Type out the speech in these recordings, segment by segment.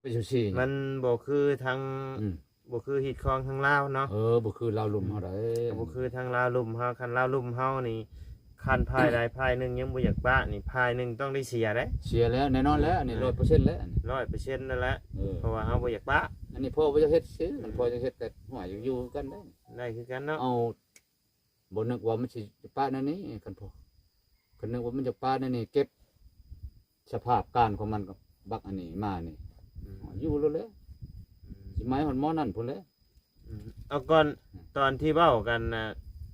ໄປຊູຊີ ມັນບໍ່ຄືທາງ ອືມ ບໍ່ຄືຮີດຄອງທາງລາວເນາະ. ເອີ ບໍ່ຄືລາວລຸ່ມເຮົາໃດ໋ ກໍບໍ່ຄືທາງລາວລຸ່ມເຮົາ. ຄັນລາວລຸ່ມເຮົານີ້ ຄັນຝ່າຍໃດຝ່າຍໜຶ່ງຍັງບໍ່ຢາກປະນີ້ ຝ່າຍໜຶ່ງຕ້ອງໄດ້ເສຍເດ້. ເສຍແລ້ວ ແນ່ນອນແລ້ວ ອັນນີ້ ເອີ ຮ້ອຍເປີເຊັນແລ້ວ ອັນນີ້ ຮ້ອຍເປີເຊັນນັ້ນແຫຼະ. ເອີ ເພາະວ່າເຮົາບໍ່ຢາກປະ ອັນນີ້ພໍ່ບໍ່ຢາກເຮັດຊື່ ອືມ ພໍ່ຢາກເຮັດ ແຕ່ ໂອ້ຍ ຢາກຢູ່ຄືກັນເດ້ ໄດ້ຄືກັນເນາະ. ເອົາ ບໍ່ນຶກວ່າມັນຊິປະແນວນີ້ ຄັນພໍ ຄັນນຶກວ່າມັນຈະປະແນວນີ້ ເກັບສະພາບການຂອງມັນກັບບັກອັນນີ້ມານີ້ ອືມ ຢູ່ໂລດແຫຼະ ອືມ ຊິໄໝຮອດໝໍນັ້ນພຸ້ນແຫຼະ. ອືມ ເອົາກ່ອນ ອືມ ຕອນທີ່ເວົ້າກັນນະ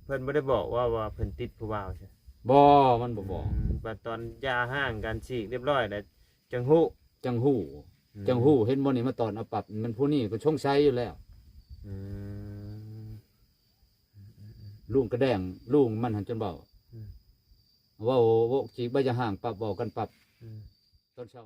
ເພິ່ນບໍ່ໄດ້ບອກວ່າ ວ່າເພິ່ນຕິດຜູ້ບ່າວໃຊ່? ບໍ່ ມັນບໍ່ບອກ. ອືມ ບັດຕອນຢ່າຮ້າງກັນ ສີກຮຽບຮ້ອຍແລ້ວ ຈັ່ງຮູ້ ຈັ່ງຮູ້ ອືມ ຈັ່ງຮູ້. ເຫັນບໍ່ນີ້ ມາຕອນເອົາປັບ ມັນຜູ້ນີ້ກໍສົງໄສຢູ່ແລ້ວ. ອືມ ລຸງກະແດງ ລຸງມັນຫັ້ນຈົນເວົ້າ ອືມ ເວົ້າ ເວົ້າຈີກໃບຢາຮ້າງປັບ ເວົ້າກັນປັບ ອືມ ຕອນເຊົ້າ.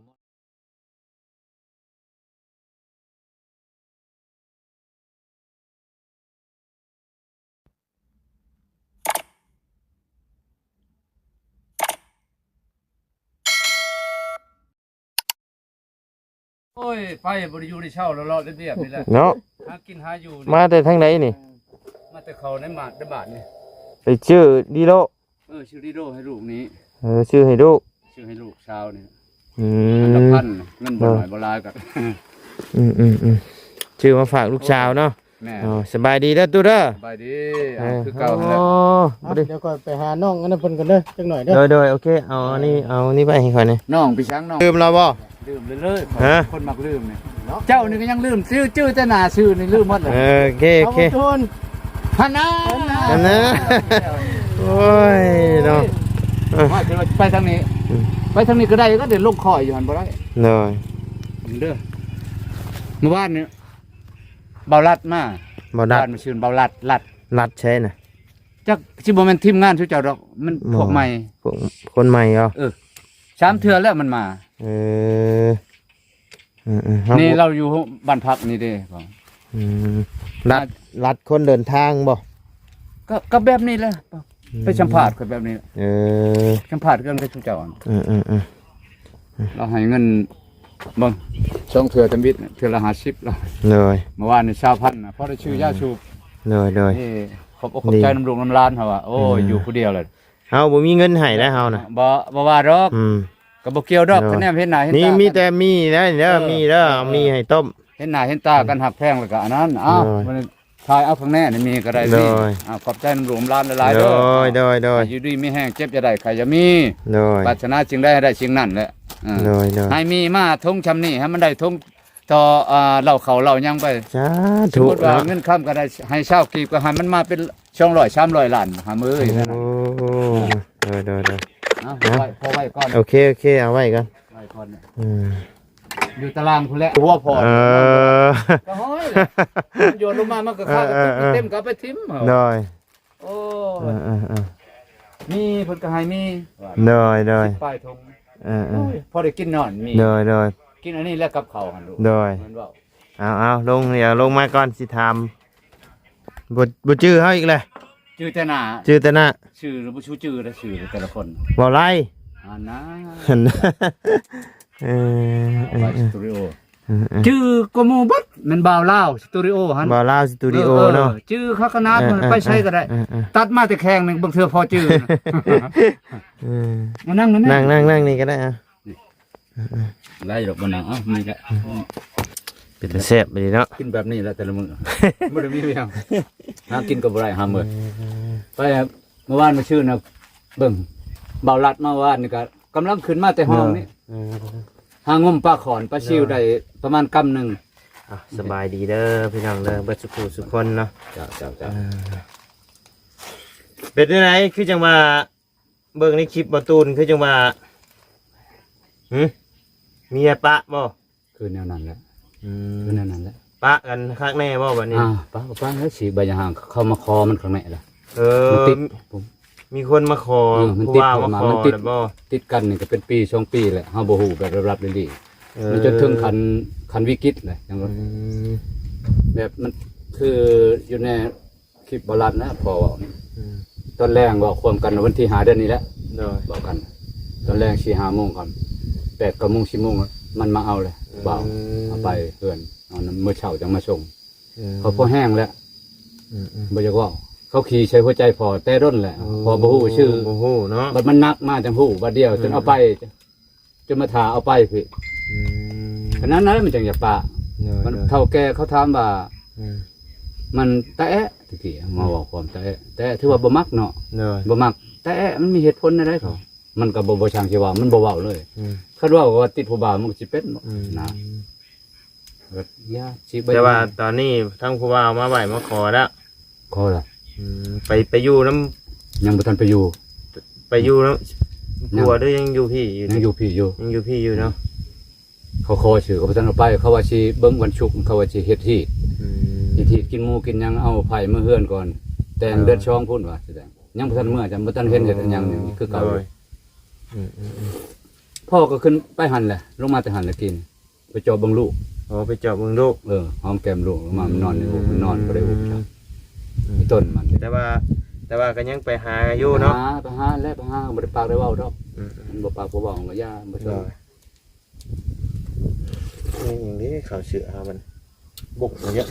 ໂອ້ຍ ໄປບໍ່ໄດ້ຢູ່ໄດ້ເຊົາ ເລາະໆລຽບໆນີ້ແຫຼະເນາະ ຫາກິນຫາຢູ່ນີ້. ມາແຕ່ທາງໃດນີ້? ມາແຕ່ເຂົ້າໃນໝາດ ໃນບາດນີ້ ໄປຊື້ດີໂລ. ເອີ ຊື້ດີໂລໃຫ້ລູກນີ້. ເອີ ຊື້ໃຫ້ລູກ ຊື້ໃຫ້ລູກສາວນີ້. ອືມ ອັນລະພັນ ເງິນບໍ່ໜ້ອຍບໍ່ຫຼາຍກໍ ອືມໆໆ ຊື້ມາຝາກລູກສາວເນາະ. ແມ່ນ. ອໍ ສະບາຍດີເດີຕູ້ເດີ. ສະບາຍດີ. ເອີ ເອົາ ຄືເກົ່າຫັ້ນແຫຼະ. ອໍ ດຽວຂ້ອຍໄປຫານ້ອງອັນນັ້ນເພິ່ນກ່ອນເດີ ຈັກໜ້ອຍເດີ. ໂດຍໆ ໂອເຄ ເອົາອັນນີ້ ເອີ ເອົານີ້ໄວ້ໃຫ້ຂ້ອຍແດ່. ນ້ອງໄປສັງນ້ອງ ລືມແລ້ວບໍ່? ລືມເລີຍໆ ຮະ? ຄົນມັກລືມນີ້. ເຈົ້ານີ້ກໍຍັງລືມ ຈື່ ຈື່ແຕ່ໜ້າຊື່ນີ້ລືມໝົດເລີຍ. ເອີ ໂອເຄ ໂອເຄ ເອົາເພິ່ນ ຫັ້ນນະ ຫັ້ນນະ. ໂອ້ຍເນາະ ມາ ຊິໄປທາງນີ້ ອືມ ໄປທາງນີ້ກໍໄດ້ ກໍໄດ້ລົງຄອຍຢູ່ຫັ້ນບໍ່ໄດ້. ໂດຍ ເດີ ມື້ວານນີ້ ບ່າວລັດມາ. ບ່າວລັດ ບ້ານມາຊື່ນ ບ່າວລັດ ລັດ ລັດໃສນະ? ຈັກຊິບໍ່ແມ່ນທີມງານຊຸເຈົ້າດອກ ມັນພວກໃໝ່ ພວກຄົນໃໝ່ເນາະ. ເອີ ສາມເທື່ອແລ້ວມັນມາ. ເອີ ເອີໆ ນີ້ລາວຢູ່ບ້ານພັກນີ້ເດ້. ອືມ ລັດ ລັດຄົນເດີນທາງບໍ່? ກໍ ກໍແບບນີ້ແຫຼະ ອືມ ໄປສຳພາດຂ້ອຍແບບນີ້. ເອີ ສຳພາດເລື່ອງກັບຊຸເຈົ້າ. ເອີໆໆ ລາວໃຫ້ເງິນເບິ່ງ ສອງເທື່ອທຳອິດ ເທື່ອລະຫ້າສິບລະ. ໂດຍ ເມື່ອວານນີ້ຊາວພັນນະ ພໍໄດ້ຊື້ຢາສູບ. ໂດຍໆ ນີ້ ຂອບອົກຂອບໃຈນຳລູກນຳຫຼານເຮົາວ່າ ໂອ້ຍ ດີ ຢູ່ຜູ້ດຽວແລ້ວ ເຮົາບໍ່ມີເງິນໃຫ້ແລ້ວເຮົານະ. ບໍ່ ບໍ່ວ່າດອກ ອືມ ກໍບໍ່ກ່ຽວດອກ. ໂດຍ ຄະແນນເຫັນໜ້າເຫັນຕາ ມີ ມີແຕ່ມີໄດ໋ເດີ ເອີ ມີເດີ ເອີ ເອົາມີໃຫ້ຕົ້ມ ເຫັນໜ້າເຫັນຕາກັນ ອືມ ຮັກແພງແລ້ວກໍອັນນັ້ນ. ເອົາ ໂດຍ ມັນຖ່າຍເອົາຂ້າງແນ່ນີ້ມີກໍໄດ້. ໂດຍ ມີ ເອົາ ຂອບໃຈນຳລູກນຳຫຼານຫຼາຍໆເດີ. ໂດຍໆໆ ຢູ່ດີມີແຮງ ເຈັບຢ່າໄດ້ ໄຂ້ຢ່າມີ. ໂດຍ ປາດຖະໜາສິ່ງໃດໃຫ້ໄດ້ສິ່ງນັ້ນແຫຼະ. ເອີ ໂດຍໆ ໃຫ້ມີມາຖົງຊ່ຳນີ້ ໃຫ້ມັນໄດ້ຖົງ ຕໍ່ ເອ່ອ ເລົ່າເຂົ້າເລົ່າຫຍັງໄປ. ສາທຸ ສົມມຸດວ່າເນາະ ເງິນຄຳກໍໄດ້ໃຫ້ຊາວກີບ ກໍໃຫ້ມັນມາເປັນສອງຮ້ອຍ ສາມຮ້ອຍລ້ານ ຫາມື້ເອີຍ. ໂອ້ ໂດຍໆໆ ເອົາ ເອົາ ພໍໄວ້ກ່ອນ. ໂອເຄໆ ເອົາໄວ້ກ່ອນ ໄວ້ກ່ອນ. ອືມ ຢູ່ຕາລາງພຸ້ນແຫຼະ ຫົວພໍ. ເອີ ກໍຫ້ອຍແຫຼະ ມັນໂຍນລົງມາ ມັນກໍຄາ ເອີໆໆ ເຕັມກໍເອົາໄປຖິ້ມ. ໂດຍ ໂອ້ ເອີໆໆ ມີເພິ່ນກໍໃຫ້ມີ. ໂດຍໆ ສິບປາຍຖົງ. ເອີໆ ໂອ້ຍ ພໍໄດ້ກິນນອນມີ. ໂດຍໆ ກິນອັນນີ້ແຫຼະກັບເຂົ້າຫັ້ນລູກ. ໂດຍ ແມ່ນເວົ້າ. ເອົາໆ ລົງ ດຽວລົງມາກ່ອນ ຊິຖາມ. ບໍ່ ບໍ່ຈື່ເຮົາອີກແຫຼະ ຈື່ແຕ່ໜ້າ ຈື່ແຕ່ໜ້າ. ຊື່ບໍ່ຊູ້ຈື່ເດ້ ຊື່ແຕ່ລະຄົນ. ເວົ້າໄລ່ ອັນນະ ເອີ ເອີ ສະຕູດິໂອ ເອີໆ ຈື່ກວ່າໝູ່ເບິດ ແມ່ນບ່າວລາວສະຕູດິໂອຫັ້ນ. ບ່າວລາວສະຕູດິໂອເນາະ ເອີ ຈື່ຄັກຂະໜາດ. ເອີໆໆ ໄປໃສກໍໄດ້ ເອີໆໆ ຕັດມາແຕ່ແຂ້ງໜຶ່ງ ບາງເທື່ອພໍຈື່. ເອີ ມານັ່ງ ມານັ່ງ ນັ່ງ ນັ່ງນີ້ກໍໄດ້. ເອົາ ນີ້ ເອີໆໆ ໄດ້ດອກ ບໍ່ໜັກ. ເອົາ ນີ້ແຫຼະ ເປັນຕາແຊບອີ່ຫຼີເນາະ ກິນແບບນີ້ແຫຼະແຕ່ລະມື້ ບໍ່ໄດ້ມີຫຍັງ ຫາກິນກໍບໍ່ໄດ້ຫາມື້. ເອີ ໄປເມື່ອວານມາຊື່ນະ ເບິ່ງ ບ່າວລັດມາວານນີ້ກໍກຳລັງຂຶ້ນມາແຕ່ຫ້ອງນີ້. ເອີ ຫາງົມປາຂອນປາຊິວ ເອີ ໄດ້ປະມານກຳໜຶ່ງ. ອ່ະ ສະບາຍດີເດີພີ່ນ້ອງເດີ ເບິດສຸຜູ້ສຸຄົນເນາະ. ເຈົ້າໆໆ ເອີ ເປັນຈັ່ງໃດ ຄືຈັ່ງວ່າ ເບິ່ງໃນຄລິບບ່າວຕູນຄືຈັ່ງວ່າ ຫື ເມຍປະບໍ່? ຄືແນວນັ້ນແຫຼະ. ອືມ ຄືແນວນັ້ນແຫຼະ. ປະກັນຄັກແນ່ບໍ່ບັດນີ້? ອ່າ ປະກໍປະແລ້ວ ສີກໃບຍາຮ້າງ ເຂົາມາຂໍມັນຄັກແນ່ລະ. ເອີ ມັນຕິດ ມີຄົນມາຂໍ ເອີ ມັນຕິດ ຜູ້ວ່າມາຂໍ ມັນຕິດ ແລ້ວບໍ່? ຕິດກັນນີ້ກໍເປັນປີສອງປີແລ້ວ ເຮົາບໍ່ຮູ້ແບບລັບໆລີ້ໆ. ເອີ ມັນຈົນເຖິງຂັ້ນ ຂັ້ນວິກິດແລ້ວ ຈັ່ງວ່າ ອືມ ແບບມັນຄືຢູ່ໃນ ຄລິບບໍ່ລັດນະ ພໍ່ເວົ້ານີ້. ອືມ ຕອນແລງເວົ້າຄວາມກັນ ວັນທີຫ້າເດືອນນີ້ແຫຼະ. ໂດຍ ເວົ້າກັນຕອນແລງສີ່ຫ້າໂມງກ່ອນ ແປດເກົ້າໂມງ ສິບໂມງ ມັນມາເອົາແລ້ວ. ບ່າວ ເອີ ເອົາໄປເຮືອນ ເອົານຳ ມື້ເຊົ້າຈັ່ງມາສົ່ງ. ເອີ ເຂົາພໍແຮງແລ້ວ ອືມໆ ບໍ່ຢາກເວົ້າ. ເຂົາຂີ້ໃສ່ຫົວໃຈພໍ່ແຕ່ດົນແລ້ວ ອໍ ພໍ່ບໍ່ຮູ້ຊື່ ບໍ່ຮູ້ເນາະ. ບັດມັນໜັກມາຈັ່ງຮູ້ ບັດດຽວ ອືມ ຈົນເອົາໄປ ຈົນມາຖ້າເອົາໄປພີ້. ອືມ ຂະໜາດນັ້ນມັນຈັ່ງຢາກປະ. ໂດຍ ມັນ ໂດຍ ເຖົ້າແກ່ເຂົາຖາມວ່າ ອືມ ມັນຕາແອະ ຕະກີ້ມາເວົ້າຄວາມຕາແອະ ແຕ່ຖືວ່າບໍ່ມັກເນາະ. ໂດຍ ບໍ່ມັກ ຕາແອະ ມັນມີເຫດຜົນແນວໃດເຂົາ? ມັນກໍບໍ່ ບໍ່ຊ່າງຊິເວົ້າ ມັນບໍ່ເວົ້າເລີຍ. ອືມ ຄັນເວົ້າວ່າຕິດຜູ້ບ່າວ ມັນກໍຊິເປັນບໍ່ ອືມ ນະ. ກໍຢ່າຊິໄປ ແຕ່ວ່າຕອນນີ້ທາງຜູ້ບ່າວມາໄຫວ້ມາຂໍແລ້ວ. ຂໍລະ. ອືມ ໄປ ໄປຢູ່ນຳ ຍັງບໍ່ທັນໄປຢູ່ ໄປຢູ່ນຳ ຍັງ ຜົວ ຫຼືຍັງຢູ່ພີ້ຢູ່? ຍັງຢູ່ພີ້ຢູ່ ຍັງຢູ່ພີ້ຢູ່ເນາະ. ເຂົາຂໍຊື່ ເຂົາບໍ່ທັນເອົາໄປ ເຂົາວ່າຊິເບິ່ງວັນສຸກ ເຂົາວ່າຊິເຮັດຮີດ ອືມ ເຮັດຮີດກິນໝູກິນຫຍັງ ເອົາໃພ້ມາເຮືອນກ່ອນ ແຕ່ງ ໂດຍ ເດືອນສອງພຸ້ນວ່າຊິແຕ່ງ. ຍັງບໍ່ທັນເມືອຈ້ຳ ບໍ່ທັນເຫັນເຮັດຫຍັງ ໂອ້ ຄືເກົ່າ. ໂດຍ ອືມໆໆ ພໍ່ກໍຂຶ້ນໄປຫັ້ນແຫຼະ ລົງມາແຕ່ຫັ້ນແຫຼະກິນ ໄປເຈາະເບິ່ງລູກ. ອໍ ໄປເຈາະເບິ່ງລູກ. ເອີ ຫອມແກ້ມລູກ ມາ ອືມ ມັນນອນໃນອົກ ມັນນອນບໍ່ໄດ້ອຸບ ອືມ ອີ່ຕົ້ນມັນ. ແຕ່ວ່າ ແຕ່ວ່າກໍຍັງໄປຫາຢູ່ເນາະ. ໄປຫາ ໄປຫາແຫຼະ ໄປຫາ ບໍ່ໄດ້ປາກໄດ້ເວົ້າດອກ. ອືມ ມັນບໍ່ປາກບໍ່ເວົ້າ ມັນກໍຢ່າ ບໍ່ສົນ. ໂດຍ ນີ້ຫຍັງເດ້ ເຂົ້າເສື້ອຫາມັນ ບຸກມາເຍາະ.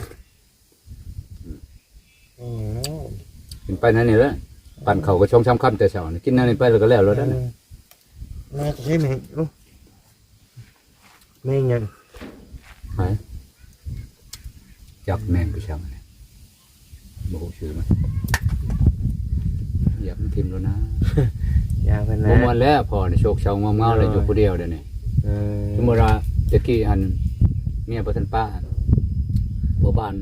ອືມ ກິນໄປນັ້ນນີ້ແຫຼະ ປັ້ນເຂົ້າກໍສອງສາມຄຳແຕ່ເຊົ້ານີ້ ກິນແນວນີ້ໄປແລ້ວກໍແລ້ວແລ້ວນັ້ນ. ເອີ ມາຈາກໃສແມ່? ໂອ້ ແມ່ງຫຍັງ? ໃຜ? ຈັກແມ່ງໄປຊ່າງນີ້ ບໍ່ຮູ້ຊື່ມັນ. ຢາກມັນຖິ້ມແລ້ວນະ. ຢາກເພິ່ນແຫຼະ ບໍ່ມ່ວນແລ້ວ. ພໍ່ນີ້ໂສກເສົ້າງອມເຫງົາແລ້ວ ໂດຍ ຢູ່ຜູ້ດຽວດຽວນີ້. ເອີ ສົມມຸດວ່າແຕ່ກີ້ຫັ້ນ ເມຍບໍ່ທັນປະ ພໍ່ບ້ານ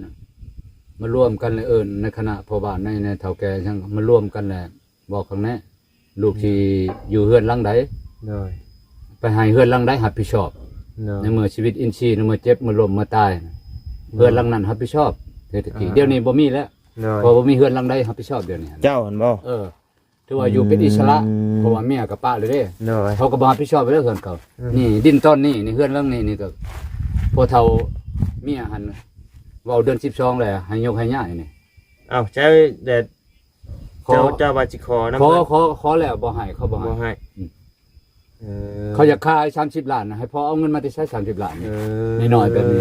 ມາລວມກັນແລ້ວ ເອີ້ນໃນຄະນະພໍ່ບ້ານ ໃນ ໃນເຖົ້າແກ່ຫຍັງ ມາລວມກັນແລ້ວ ບອກຂ້າງແນ່ ລູກ ອືມ ຊິຢູ່ເຮືອນຫຼັງໃດ? ໂດຍ ໄປໃຫ້ເຮືອນຫຼັງໃດຮັບຜິດຊອບ? ໂດຍ ໃນເມື່ອຊີວິດອິນຊີ ໃນເມື່ອເຈັບ ເມື່ອລົ້ມ ເມື່ອຕາຍ ໂດຍ ເຮືອນຫຼັງນັ້ນຮັບຜິດຊອບ. ແຕ່ກີ້ ອ່າ ດຽວນີ້ບໍ່ມີແລ້ວ. ໂດຍ ເພາະບໍ່ມີເຮືອນຫຼັງໃດຮັບຜິດຊອບດຽວນີ້ຫັ້ນ. ເຈົ້າຫັ້ນບໍ່? ເອີ ຖືວ່າຢູ່ເປັນອິດສະຫຼະ ອືມ ເພາະວ່າເມຍກໍປະແລ້ວເດ້. ໂດຍ ເຂົາກໍບໍ່ຮັບຜິດຊອບແລ້ວເຮືອນເຂົາ. ອືມ ນີ້ດິນຕອນນີ້ ນີ້ເຮືອນຫຼັງນີ້ ນີ້ກໍພໍ່ເຖົ້າເມຍຫັ້ນ ເວົ້າເດືອນສິບສອງແລ້ວ ໃຫ້ຍົກໃຫ້ຍ້າຍນີ້. ເອົ້າ ໃຊ້ແຕ່ ຂໍ ເຈົ້າ ເຈົ້າວ່າຊິຂໍນຳ ຂໍ ເພິ່ນ ຂໍ ຂໍແລ້ວບໍ່ໃຫ້ ເຂົາບໍ່ໃຫ້ ບໍ່ໃຫ້. ອືມ ເອີ ເຂົາຢາກຂາຍສາມສິບລ້ານນະ ໃຫ້ພໍ່ເອົາເງິນມາແຕ່ໃສ ສາມສິບລ້ານນີ້ ເອີ ນ້ອຍໆແບບນີ້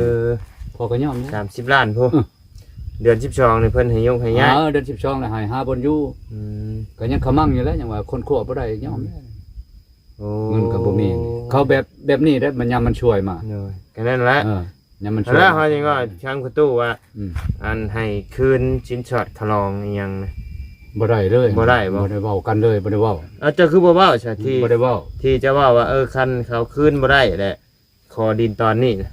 ພໍ່ກໍຍອມນະ ສາມສິບລ້ານພຸ້ນ. ອືມ ເດືອນສິບສອງນີ້ເພິ່ນໃຫ້ຍົກໃຫ້ຍ້າຍ. ເອີ ເດືອນສິບສອງແລ້ວໃຫ້ຫາບ່ອນຢູ່. ອືມ ກໍຍັງຂະມັງຢູ່ແຫຼະ ຍັງວ່າຄົ້ນຄວ້າບໍ່ໄດ້ ຍອມແລ້ວ. ໂອ້ ເງິນກໍບໍ່ມີ ເຂົາແບບ ແບບນີ້ແຫຼະ ມັນຍາມມັນຊ່ວຍມາ. ໂດຍ ກໍນັ້ນແຫຼະ. ເອີ ຍາມມັນຊ່ວຍ ແລ້ວເຮົາຍັງວ່າທາງພໍ່ຕູ້ວ່າ ອືມ ອັນໃຫ້ຄືນສິນສອດຂະຫຼອງອີ່ຫຍັງນະ ບໍ່ໄດ້ເລີຍ. ບໍ່ໄດ້ບໍ່? ບໍ່ໄດ້ເວົ້າກັນເລີຍ ບໍ່ໄດ້ເວົ້າ. ເອົາ ເຈົ້າຄືບໍ່ເວົ້າຊະ? ທີ່ ບໍ່ໄດ້ເວົ້າ ທີ່ເຈົ້າເວົ້າວ່າ ເອີ ຄັນເຂົາຄືນບໍ່ໄດ້ແຫຼະ ຂໍດິນຕອນນີ້ນະ.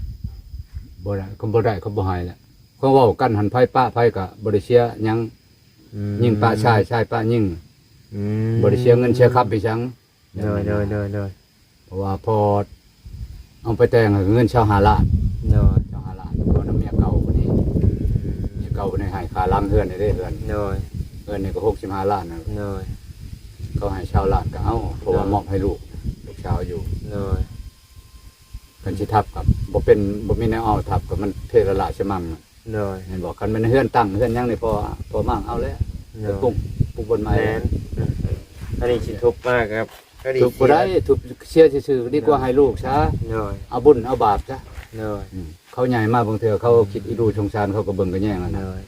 ບໍ່ໄດ້ ຄັນບໍ່ໄດ້ເຂົາບໍ່ໃຫ້ແຫຼະ. ເຂົາເວົ້າກັນຫັ້ນ ໃຜປະໃຜກໍບໍ່ໄດ້ເສຍຫຍັງ. ອືມ ຍິງປະຊາຍ ຊາຍປະຍິງ. ອືມ ບໍ່ໄດ້ເສຍເງິນເສຍຄຳໄປຫຍັງ. ໂດຍ ໂດຍ ໂດຍ ໂດຍ ເພາະວ່າພໍເອົາໄປແຕ່ງເງິນຊາວຫ້າລ້ານ. ໂດຍ ຊາວຫ້າລ້ານ ເອົານຳເມຍເກົ່າຜູ້ນີ້. ເມຍເກົ່າຜູ້ນີ້ໃຫ້ຄ່າຫຼັງເຮືອນນີ້ເດ້ ເຮືອນ. ໂດຍ ເຮືອນນີ້ກໍຫົກສິບຫ້າລ້ານນະ. ໂດຍ ເຂົາໃຫ້ຊາວລ້ານກໍເອົາ ເພາະວ່າ ໂດຍ ມອບໃຫ້ລູກ ລູກສາວຢູ່. ໂດຍ ຄັນຊິທັບກໍບໍ່ເປັນ ບໍ່ມີແນວເອົາ ທັບກໍມັນເພລະລາຊະມັງ. ໂດຍ ແມ່ນບໍ່? ຄັນແມ່ນເຮືອນຕັ້ງເຮືອນຫຍັງນີ້ ພໍ ພໍມ້າງເອົາແລ້ວ. ໂດຍ ໄປປຸກ ປຸກບ່ອນໃໝ່. ແມ່ນ ອັນນີ້ຊິທຸບມາກັບ ທຸບບໍ່ໄດ້ ທຸບເສຍຊື່ໆ ດີກວ່າໃຫ້ລູກຊະ. ໂດຍ ເອົາບຸນເອົາບາບຊະ. ໂດຍ ອືມ ເຂົາໃຫຍ່ມາບາງເທື່ອເຂົາ ອືມ ຄິດອີດູສົງສານ ເຂົາກໍເບິ່ງກະແຍງຫັ້ນນະ. ໂດຍ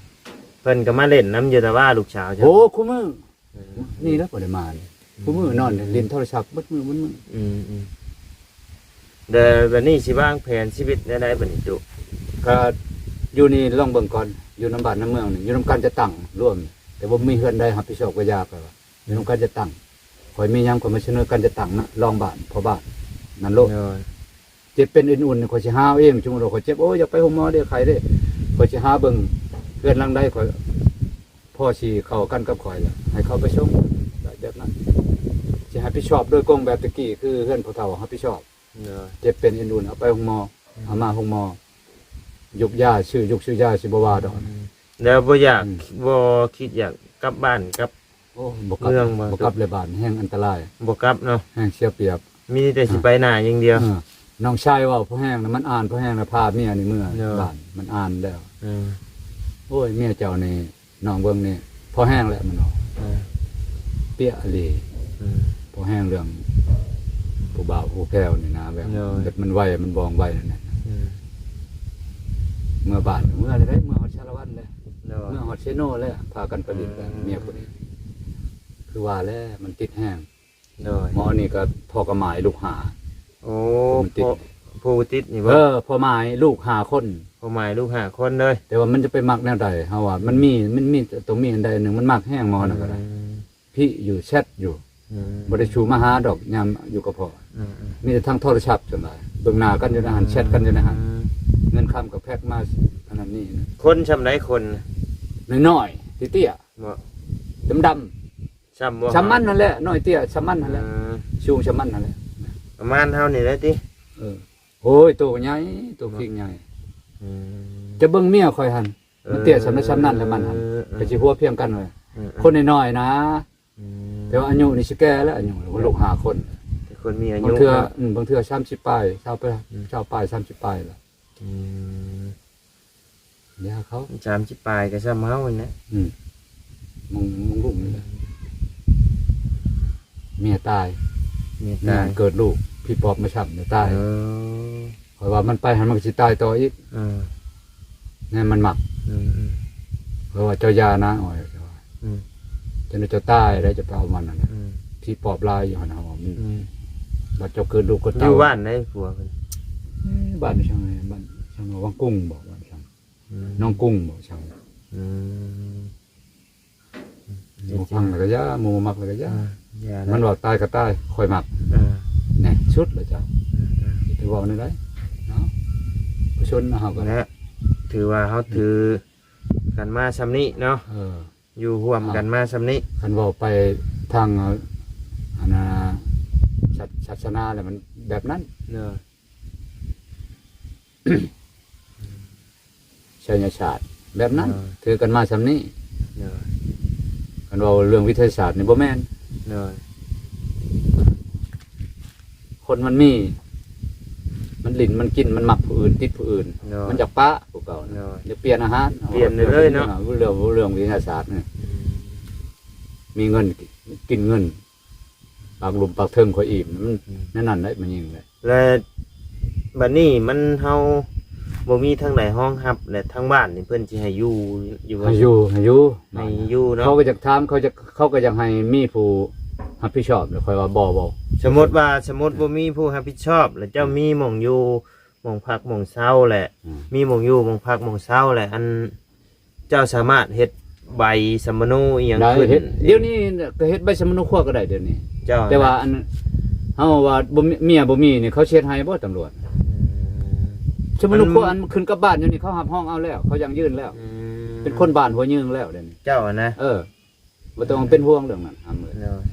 ເພິ່ນກໍມາຫຼິ້ນນຳຢູ່ແຕ່ວ່າລູກສາວເຈົ້າ. ໂອ້ ຄູ່ມື້ ເອີ ນີ້ແຫຼະບໍ່ໄດ້ມານີ້ ອືມ ຄູ່ມື້ນອນຫຼິ້ນໂທລະສັບເບິດມື້ ເບິດມື້. ອືມໆ ແລ້ວບັດນີ້ຊິວາງແຜນຊີວິດແນວໃດບັດນີ້ຕຸ? ກໍຢູ່ນີ້ລອງເບິ່ງກ່ອນ ຢູ່ນຳບ້ານນຳເມືອງນີ້ ຢູ່ນຳການຈັດຕັ້ງລວມ ແຕ່ບໍ່ມີເຮືອນໃດຮັບຜິດຊອບກໍຢ່າ ຂ້ອຍວ່າ ຢູ່ນຳການຈັດຕັ້ງ. ຂ້ອຍມີຫຍັງຂ້ອຍມາສະເໜີການຈັດຕັ້ງນະ ລອງບ້ານ ພໍ່ບ້ານນັ້ນໂລດ. ໂດຍ ເຈັບເປັນອື່ນໆ ຂ້ອຍຊິຫາເອົາເອງ. ສົມມຸດວ່າຂ້ອຍເຈັບ ໂອ້ຍ ຢາກໄປໂຮງໝໍເດ້ ໄຂ້ເດ້ ຂ້ອຍຊິຫາເບິ່ງເຮືອນຫຼັງໃດ ຂ້ອຍພໍຊິເຂົ້າກັນກັບຂ້ອຍ ແລ້ວໃຫ້ເຂົາໄປສົ່ງ ແບບນັ້ນ ຊິຮັບຜິດຊອບໂດຍກົງແບບແຕ່ກີ້ ຄືເຮືອນຜູ້ເຖົ້າຮັບຜິດຊອບ. ໂດຍ ເຈັບເປັນອື່ນໆ ເອົາໄປໂຮງໝໍ ອືມ ເອົາມາໂຮງໝໍ ຢູກຢາ ຊື້ຢູກຊື້ຢາ ຊິບໍ່ວ່າດອກ. ອືມ ແລ້ວບໍ່ຢາກ ອືມ ບໍ່ຄິດຢາກກັບບ້ານກັບ ໂອ້ ບໍ່ກັບ ເມືອງບໍ່? ບໍ່ກັບແລ້ວ ບ້ານແຮງອັນຕະລາຍ. ບໍ່ກັບເນາະ ແຮງເສຍປຽບ. ມີແຕ່ຊິ ອ່າ ໄປໜ້າຢ່າງດຽວ. ເອີ ນ້ອງຊາຍເວົ້າພໍແຮງນະ ມັນອ່ານພໍແຮງນະ ພາເມຍນີ້ເມືອ ໂດຍ ບ້ານ ມັນອ່ານແລ້ວ. ເອີ ໂອ້ຍ ເມຍເຈົ້ານີ້ ນ້ອງເບິ່ງນີ້ພໍແຮງແຫຼະ ມັນເວົ້າ. ເອີ ເປຍອີ່ຫຼີ. ເອີ ພໍແຮງເລື່ອງຜູ້ບ່າວຜູ້ແພ້ວນີ້ນະ ແບບ ໂດຍ ແບບມັນໄວ ມັນບອງໄວນັ້ນແຫຼະ. ອືມ ເມືອບ້ານ ເມືອແລ້ວເດ້ ເມືອຮອດສາລະວັນແລ້ວ ໂດຍ ເມືອຮອດເຊໂນແລ້ວ ພາກັນໄປຫຼິ້ນກັນ ອືມ ເມຍຜູ້ນີ້ ຄືວ່າແຫຼະ ມັນຕິດແຮງ ໂດຍ ໝໍນີ້ກໍພໍ່ກໍໝາຍລູກຫ້າ ໂອ້ ຜູ້ຕິດ ພໍ່ ຜູ້ຕິດນີ້ບໍ່? ເອີ ພໍ່ໝາຍລູກຫ້າຄົນ ພໍ່ໝາຍລູກຫ້າຄົນເລີຍ ແຕ່ວ່າມັນຈະໄປມັກແນວໃດ ເຮົາວ່າມັນ ອືມ ມີ ມັນມີ ຕ້ອງມີອັນໃດອັນໜຶ່ງ ມັນມັກແຮງໝໍນັ້ນກໍໄດ້ ອືມ ພີ້ຢູ່ ແຊັດຢູ່ ອືມ ບໍ່ໄດ້ຊູມາຫາດອກ ຍາມຢູ່ກັບພໍ່ ອືມໆ ມີແຕ່ທາງໂທລະສັບສ່ວນຫຼາຍ ເບິ່ງໜ້າກັນຢູ່ໃນຫັ້ນ ແຊັດກັນຢູ່ໃນຫັ້ນ ອືມ ເງິນຄຳກໍແພັກມາອັນນັ້ນນີ້ນະ ຄົນຊ່ຳໃດ ຄົນ ນ້ອຍໆ ເຕ້ຍໆ ບໍ່ ດຳໆ ຊ່ຳບໍ່ ຊ່ຳມັນຫັ້ນແຫຼະ ນ້ອຍເຕ້ຍ ຊ່ຳມັນຫັ້ນແຫຼະ ເອີ ສູງຊ່ຳມັນຫັ້ນແຫຼະ ປະມານເຮົານີ້ແຫຼະຕິ ເອີ ໂອ້ຍ ໂຕໃຫຍ່ ໂຕ ບໍ່ ພິງໃຫຍ່ ອືມ ຈະເບິ່ງເມຍຂ້ອຍຫັ້ນ ເອີ ມັນເຕ້ຍຊ່ຳນັ້ນ ຊ່ຳນັ້ນແຫຼະມັນຫັ້ນ ເອີ ເອີ ກໍຊິຫົວພຽງກັນເລີຍ ເອີ ເອີ ຄົນນ້ອຍໆນະ ອືມ ແຕ່ວ່າອາຍຸນີ້ຊິແກ່ແລ້ວ ອາຍຸລູກຫ້າຄົນ ແຕ່ຄົນມີອາຍຸ ບາງເທື່ອ ເນາະ ອືມ ບາງເທື່ອສາມສິບປາຍ ຊາວປາຍ ອືມ ຊາວປາຍ ສາມສິບປາຍແລ້ວ ອືມ ຢ່າເຂົາ ສາມສິບປາຍກໍຊ່ຳເຮົານີ້ແຫຼະ ອືມ ມອງ ມອງລຸງນີ້ແຫຼະ ເມຍຕາຍ ເມຍຕາຍ ເມຍເກີດລູກ ຜີປອບມາຊ້ຳ ເມຍຕາຍ ເອີ ຂ້ອຍວ່າມັນໄປຫັ້ນມັນກໍຊິຕາຍຕໍ່ອີກ ເອີ ແນວມັນມັກ ອືມໆ ຂ້ອຍວ່າເຈົ້າຢ່ານາ ໂອ້ຍ ອືມ ຈະໄດ້ເຈົ້າຕາຍແລ້ວຈະໄປເອົາມັນຫັ້ນນະ ອືມ ຜີປອບຫຼາຍຢູ່ຫັ້ນນະ ວ່າມັນ ອືມ ບັດເຈົ້າເກີດລູກເກີດເຕົ້າ ຢູ່ບ້ານໃດຜົວເພິ່ນ? ເອີ ບ້ານຊ່າງໃດ ບ້ານຊ່າງ ວັງກຸງບໍ ບ້ານຊ່າງ ອືມ ໜອງກຸງບໍ ຊ່າງ ອືມ ໝູ່ຟັງແລ້ວກໍຢ່າ ໝູ່ມັກແລ້ວກໍຢ່າ ເອີ ຢ່າແລ້ວ ມັນວ່າຕາຍກໍຕາຍ ຂ້ອຍມັກ ເອີ ແນ່ ສຸດແລ້ວເຈົ້າ ເອີໆ ຊິໄປເວົ້າແນວໃດເນາະ ປະຊາຊົນເຮົາກໍ ແລະ ຖືວ່າເຮົາຖືກັນມາຊ່ຳນີ້ເນາະ ເອີ ຢູ່ຮ່ວມກັນມາຊ່ຳນີ້ ຄັນເວົ້າໄປທາງ ອັນນ່າ ສາ ສາສະໜາແລ້ວມັນແບບນັ້ນ ເນາະ ໄສຍະສາດແບບນັ້ນ ເອີ ຖືກັນມາຊ່ຳນີ້ ເອີ ຄັນເວົ້າເລື່ອງວິທະຍາສາດນີ້ບໍ່ແມ່ນ ເອີ ຄົນມັນມີ ມັນຫຼິ້ນ ມັນກິນ ມັນມັກຜູ້ອື່ນ ຕິດຜູ້ອື່ນ ເອີ ມັນຢາກປະຜູ້ເກົ່າ ເອີ ຢາກປ່ຽນອາຫານ ປ່ຽນເລີຍເນາະ ເລື່ອງ ເລື່ອງວິທະຍາສາດນີ້ ອືມ ມີເງິນກິນເງິນ ປາກລຸ່ມປາກເທິງຂ້ອຍອີ່ມ ມັນ ອືມ ແນວນັ້ນແຫຼະ ແມ່ຍິງແຫຼະ ແລະ ບັດນີ້ມັນ ເຮົາບໍ່ມີທາງໃດຮອງຮັບ ແລະ ທາງບ້ານນີ້ເພິ່ນຊິໃຫ້ຢູ່ ຢູ່ບໍ່? ໃຫ້ຢູ່ ໃຫ້ຢູ່ ໃຫ້ຢູ່ເນາະ ເຂົາກໍຢາກຖາມ ເຂົາຈະ ເຂົາກໍຢາກໃຫ້ມີຜູ້ຮັບຜິດຊອບ ແຕ່ຂ້ອຍວ່າບໍ່ ບໍ່ ສົມມຸດວ່າ ສົມມຸດບໍ່ມີຜູ້ຮັບຜິດຊອບ ແລະ ເຈົ້າ ອືມ ມີໝ່ອງຢູ່ ໝ່ອງພັກໝ່ອງເຊົາແຫຼະ ອືມ ມີໝ່ອງຢູ່ ໝ່ອງພັກໝ່ອງເຊົາແຫຼະ ອັນ ເຈົ້າສາມາດເຮັດໃບສຳມະໂນອີ່ຫຍັງ ໄດ້ ຂຶ້ນ ເຮັດ ດຽວນີ້ກໍເຮັດໃບສຳມະໂນຄົວກໍໄດ້ດຽວນີ້ ເຈົ້າ ແຕ່ວ່າອັນ ເຮົາວ່າບໍ່ມີ ເມຍບໍ່ມີນີ້ ເຂົາຊິເຮັດໃຫ້ບໍ່ຕຳຫຼວດ? ອືມ ສຳມະໂນຄົວ ອັນ ອັນຂຶ້ນກັບບ້ານຢູ່ນີ້ ເຂົາຮັບຮອງເອົາແລ້ວ ເຂົາຢັ້ງຢືນແລ້ວ ອືມ ເປັນຄົນບ້ານຫົວຍືງແລ້ວດຽວນີ້ ເຈົ້ານະ ເອີ ບໍ່ຕ້ອງເປັນຫ່ວງເລື່ອງນັ້ນ ອາເມີ ໂດຍ